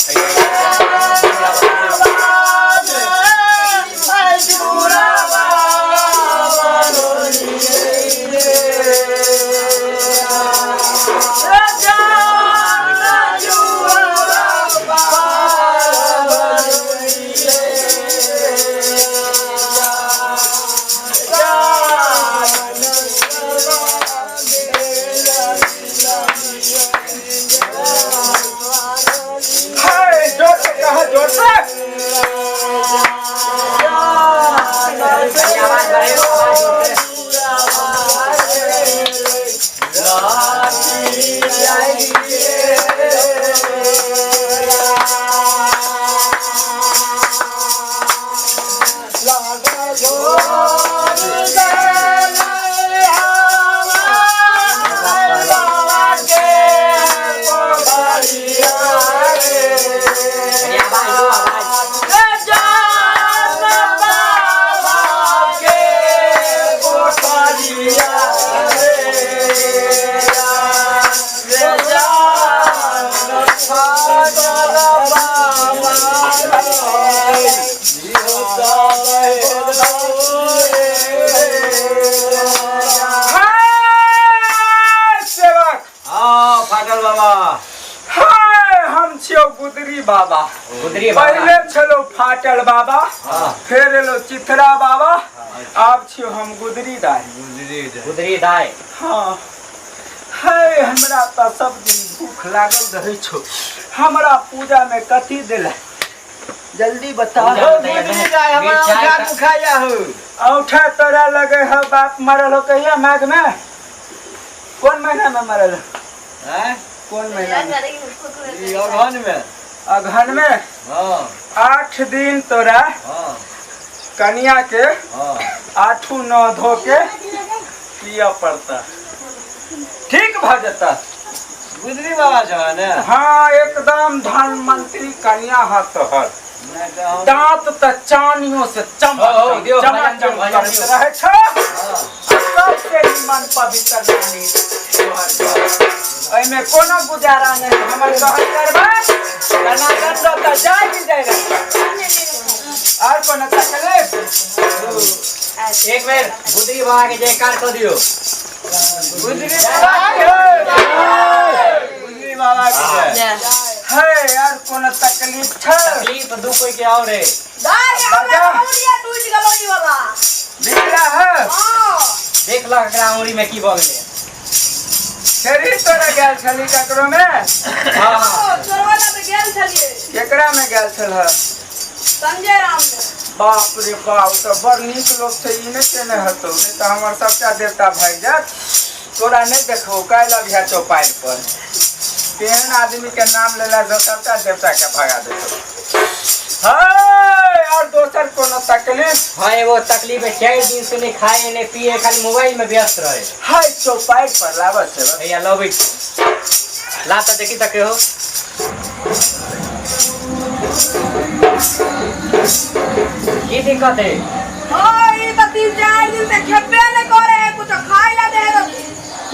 [SPEAKER 6] हे, जोर से कहा, जोर से।
[SPEAKER 4] आवाज बढ़ाइयो, आवाज जोर से। कनी आवाज दो, आवाज।
[SPEAKER 6] हे, सेवक।
[SPEAKER 8] हाँ फाटल बाबा।
[SPEAKER 6] हे, हम छियौ गुदरी बाबा।
[SPEAKER 4] गुदरी बाबा।
[SPEAKER 6] पहिले छलौ फाटल बाबा, फेर एलो चिथरा बाबा, आब छियौ हम गुदरी दाई।
[SPEAKER 4] गुदरी दाई।
[SPEAKER 6] हाँ हे हमरा तऽ सब दिन भूख लागल रहै छौ। हमरा पूजा में कथी देला जल्दी बता।
[SPEAKER 4] पूजा में तऽ
[SPEAKER 8] गुदरी दाई हमरा
[SPEAKER 4] मिरचाइ
[SPEAKER 8] औंठा दुखाया हो।
[SPEAKER 6] औंठा तोरा लगे है बाप मरल हो कहिया माघ में? कौन महीना में मरल हो?
[SPEAKER 8] हैं?
[SPEAKER 6] कौन महीना में?
[SPEAKER 8] ई अगहन में।
[SPEAKER 6] अगहन में?
[SPEAKER 8] हाँ।
[SPEAKER 6] 8 दिन तोरा
[SPEAKER 8] हाँ।
[SPEAKER 6] कनिया के
[SPEAKER 8] हाँ।
[SPEAKER 6] 8 9 धो के पिया पड़ता। ठीक भऽ जेतह।
[SPEAKER 9] गुजरी बाबा छह ने?
[SPEAKER 6] हाँ, एकदम धनमंत्री कन्या है तोहर। दांत तऽ चानियो से चमक
[SPEAKER 4] हो, हो, दियौ,
[SPEAKER 6] चमक
[SPEAKER 4] भजन दियौ,
[SPEAKER 6] चमक
[SPEAKER 4] भजन
[SPEAKER 6] करैत
[SPEAKER 4] दियौ।
[SPEAKER 6] रहै छौ। सबसे निमन पवित्र रानी तोहर घर। एहिमे कोनो गुजारा नहि, हमर कहल करबै टनाटन रहतऽ, जाय विजय रहतऽ। और कोनो तकलीफ?
[SPEAKER 4] एक बेर गुदरी बाबा के जयकार कऽ दियौ।
[SPEAKER 6] गुजरी बाबा के
[SPEAKER 9] गुजरी बाबा के जय।
[SPEAKER 6] है, यार कोनो तकलीफ छै?
[SPEAKER 4] तकलीफ दू कोई के और है।
[SPEAKER 3] दाइ हमरा उड़िया टूटि गेलो ई वाला।
[SPEAKER 6] बिगड़ा है?
[SPEAKER 3] हाँ।
[SPEAKER 4] देख लह एकरा उंगली में की भऽ गेलै।
[SPEAKER 6] छेरी तोरा गेल छली ककरो में?
[SPEAKER 4] हाँ हाँ।
[SPEAKER 3] चोरवा ला तऽ गेल छलियै।
[SPEAKER 6] केकरा में गेल छल है?
[SPEAKER 3] संजय राम में।
[SPEAKER 6] बाप रे बाप, तऽ बड़ नीक लोक छै ई, नहि केने हेतौ, नहि तऽ हमर सबटा देवता भागि जायत। तोरा नहि देखबौ काल्हि अभिया चौपाड़ि पर। तेहन आदमी के नाम लेला से सबटा देवता के भगा देतौ। है, और दोसर कोनो तकलीफ?
[SPEAKER 4] हाँ, एगो तकलीफ है, 4 दिन से नहीं खाए नहीं पिए, खाली मोबाइल में व्यस्त रहे।
[SPEAKER 6] है, चौपाड़ि पर लाबऽ छै।
[SPEAKER 4] भैया लबै छी, ला तऽ देखी तऽ केहो की दिक्कत है।
[SPEAKER 3] हाँ, ई तऽ 3-4 दिन से खेबे नहीं करे है, कुछ खाए ला दे है तो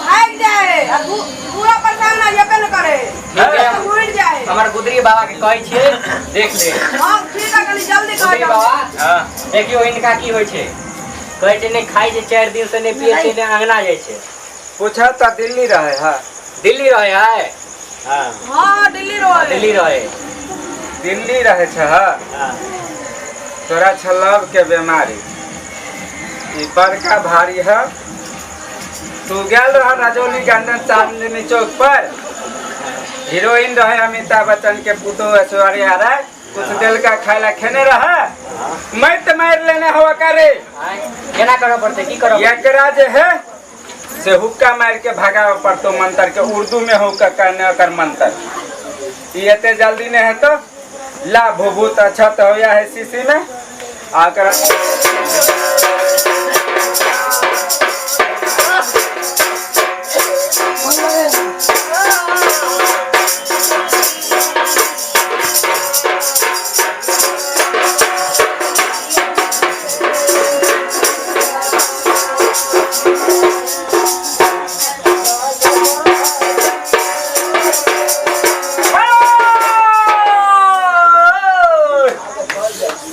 [SPEAKER 3] भाग जाए है आ पूरा परेशान ना जेबे नहीं करे
[SPEAKER 4] ठीक है।
[SPEAKER 3] तो उड़ जाए।
[SPEAKER 4] हमर गुदरी बाबा के कहै छियै, देख ले।
[SPEAKER 3] हाँ ठीक है, कनी जल्दी कह।
[SPEAKER 4] गुदरी बाबा, देखियौ हिनका की होइ छै। कहै छै नहि खाइ छै 4 दिन से, नहि पिए छै, नहि अंगना जाइ छै।
[SPEAKER 6] पूछा तऽ दिल्ली रहे है?
[SPEAKER 4] दिल्ली रहे है।
[SPEAKER 9] हाँ।
[SPEAKER 3] हाँ, दिल्ली रहे।
[SPEAKER 4] दिल्ली रहे।
[SPEAKER 6] दिल्ली रहे छै।
[SPEAKER 4] हाँ।
[SPEAKER 6] तोरा छ लव के बीमारी, ई बड़का भारी है। तू गेल रह रजौली गार्डन चांदनी चौक पर, हीरोइन रहे अमिताभ बच्चन के पुतोह ऐश्वर्या राय, कुछ देलका खाय ला, खेने रहे, मत मार लेने हवा करे।
[SPEAKER 4] आँय, केना करऽ पड़तै, की करऽ पड़तै?
[SPEAKER 6] एकरा जे है से हुक्का मार के भगावे पड़तो मंत्र के, उर्दू में हुक्का कहने ओकर मंत्र। ई एते जल्दी नहीं है तो ला भूभूत अच्छा तो हो है शीशी में आकर।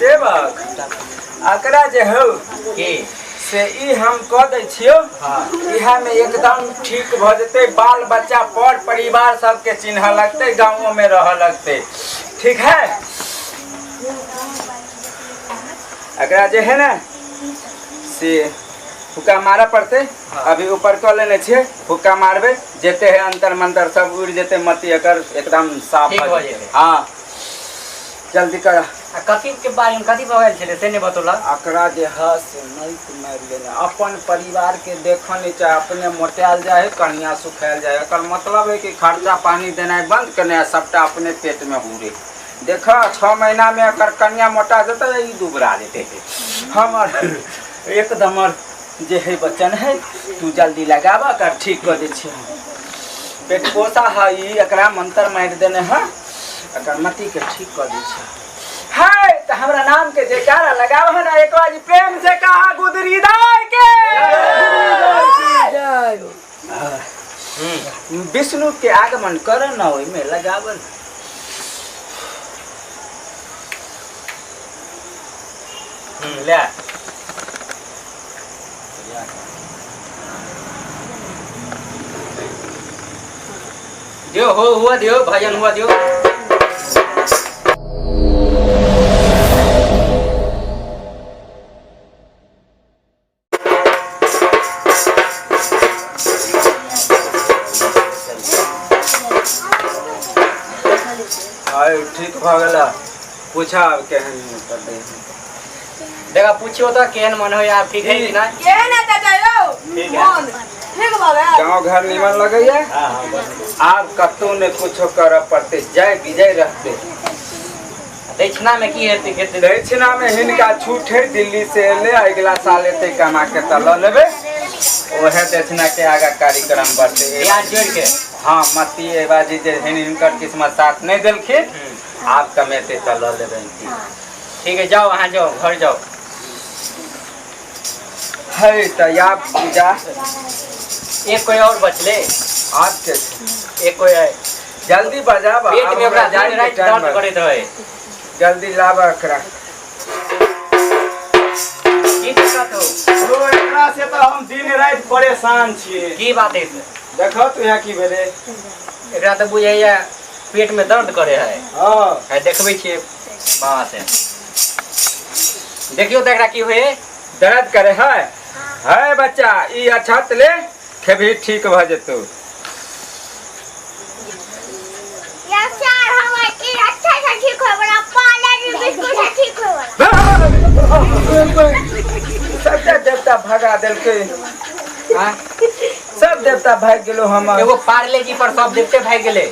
[SPEAKER 6] सेवक, एकरा जे हौ
[SPEAKER 4] की
[SPEAKER 6] से ई हम कऽ दै छियौ।
[SPEAKER 4] हाँ।
[SPEAKER 6] इएह में एकदम ठीक भऽ जेतै, बाल बच्चा पर परिवार सबके चिन्ह लगतै, गाँवो में रहऽ लगतै। ठीक है, एकरा जे है ने से हुक्का मारऽ पड़तै। अभी ऊपर कऽ लेने छियै, हुक्का मारबै, जेते है अंतर मंतर सब उड़ि जेतै, मति एकर एकदम साफ
[SPEAKER 4] ठीक
[SPEAKER 6] भऽ
[SPEAKER 4] भऽ
[SPEAKER 6] जेतै।
[SPEAKER 4] जेतै।
[SPEAKER 6] हाँ, जल्दी कर।
[SPEAKER 4] आ कथी के बारे में कथी भऽ गेल छलै से नहि बतौलक।
[SPEAKER 6] एकरा जे है से मति मारि लेने, अपन परिवार के देखऽ नहि चाहे, अपने मोटायल जाइ है, कनिया सुखायल जाइ है। एकर मतलब है कि खर्चा पानी देनाइ बंद केने आ सबटा अपने पेट में हुरे। देख, 6 महीना में एकर कनिया मोटा जेतै, ई दुबरा जेतै। हमर एकदम जे है बच्चन है, तू जल्दी लगाबऽ, एकर ठीक कऽ दै छियै हम। पेट पोसा है ई, एकरा मंत्र मारि देने है, एकर मति के ठीक कऽ दै छियै। है तऽ हमरा नाम के जयकारा लगाबऽ है ना एक बार प्रेम से, कहा गुदरी दाई के विष्णु के आगमन कर न, ओहिमे लगाबल।
[SPEAKER 4] ले दियो, हो हुआ दियो, भजन हुआ दियो।
[SPEAKER 6] आय, ठीक भऽ गेला? पूछा आब केहन कर दे।
[SPEAKER 4] देखा, पूछियो तो केहन मन हो यार, ठीक है कि नहीं?
[SPEAKER 3] केहन है चाचा यौ?
[SPEAKER 4] ठीक है।
[SPEAKER 3] मन ठीक भऽ गेल?
[SPEAKER 6] गाँव घर निमन लगैया?
[SPEAKER 4] हाँ हाँ, बस।
[SPEAKER 6] आब कतौ ने कुछो करऽ पड़तै, जय विजय रहतै।
[SPEAKER 4] दक्षिणा में की हेतै खेतै?
[SPEAKER 6] दक्षिणा में हिनका छूट है, दिल्ली से एले, अगिला साल एतै कमा के तऽ लऽ लेबै। ओहे दक्षिणा के आगा कार्यक्रम बढ़ते।
[SPEAKER 4] ब्याज जोड़ के।
[SPEAKER 6] हाँ, मती बाजी जे हेन हिनकर किस्मत साथ नहीं देलखिन, आब कमेते तऽ लऽ लेबनि।
[SPEAKER 4] ठीक है, जाओ, अहाँ जाओ, घर जाओ।
[SPEAKER 6] है तऽ आब पूजा।
[SPEAKER 4] एक कोई और बचले।
[SPEAKER 6] आब के छै?
[SPEAKER 4] एक कोई है।
[SPEAKER 6] जल्दी बजाब।
[SPEAKER 4] पेट
[SPEAKER 6] आब
[SPEAKER 4] में ओकरा
[SPEAKER 6] हमरा
[SPEAKER 4] दिन
[SPEAKER 6] जाइके
[SPEAKER 4] राति
[SPEAKER 6] टाइम
[SPEAKER 4] दर्द
[SPEAKER 6] भऽ-
[SPEAKER 4] करैत रहे।
[SPEAKER 6] जल्दी लाब एकरा।
[SPEAKER 4] की दिक्कत हो?
[SPEAKER 7] ओ, एकरा से तऽ हम दिन राति परेशान छियै।
[SPEAKER 4] की बात है से?
[SPEAKER 7] देखो तू यहाँ की भेलै।
[SPEAKER 4] एकरा तऽ बुझाइया पेट में दर्द करे है।
[SPEAKER 7] हँ।
[SPEAKER 4] है, देखबै छियै बाबा से। देखियौ तऽ एकरा की होए।
[SPEAKER 6] दर्द करे है। है बच्चा, ई अछत ले खेबही, ठीक भऽ जेतौ।
[SPEAKER 10] या सर, हमर ई अच्छा से ठीक होय वाला, पार्ले बिस्कुट से ठीक होय वाला।
[SPEAKER 6] सबटा देवता भगा देलकै।
[SPEAKER 4] आँय?
[SPEAKER 6] सब देवता भागि गेलो हमर।
[SPEAKER 4] एगो पार्ले जी पर सब देवते भागि गेलै।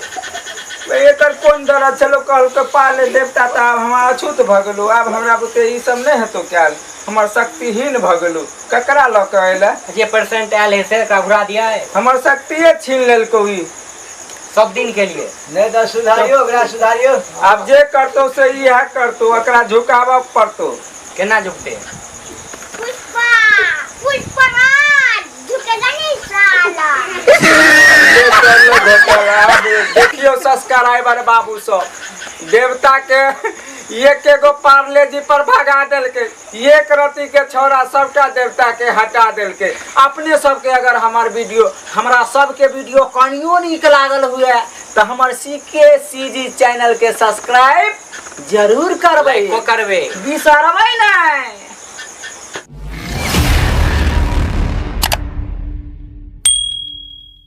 [SPEAKER 6] एकर कोन दर्द छलो? कहलकै पाले देवता, तऽ आब हम अछूत भऽ गेलहुँ। आब हमरा बुते ई सब नहि हेतौ कयल। हमर शक्तिहीन भऽ गेलहुँ। ककरा लऽ कऽ अयलै?
[SPEAKER 4] जे पेशेंट आयल है से एकरा घुरा दिया है।
[SPEAKER 6] हमर शक्तिए छीन लेलकौ ई
[SPEAKER 4] सब दिन के लिए।
[SPEAKER 9] नहि तऽ सुधारियो ओकरा, सुधारियो।
[SPEAKER 6] आब जे करतौ से इएह करतौ। एकरा झुकाबऽ पड़तौ।
[SPEAKER 4] केना झुकते?
[SPEAKER 10] पुष्पा, पुष्पराज झुकेगा नहीं साला।
[SPEAKER 6] जे करलो घोटाला। आब देखियौ सब्सक्राइबर बाबू सब, देवता के एक एगो पार्ले जी पर भगा देलकै। एक रति के छौड़ा सबटा देवता के हटा देलकै। अपने सबके अगर हमर वीडियो, हमरा सबके वीडियो कनियो नीक लागल हुए तऽ हमर सी के सी जी चैनल के सब्सक्राइब जरूर करबै।
[SPEAKER 4] लाइको करबै।
[SPEAKER 6] बिसरबै नहि।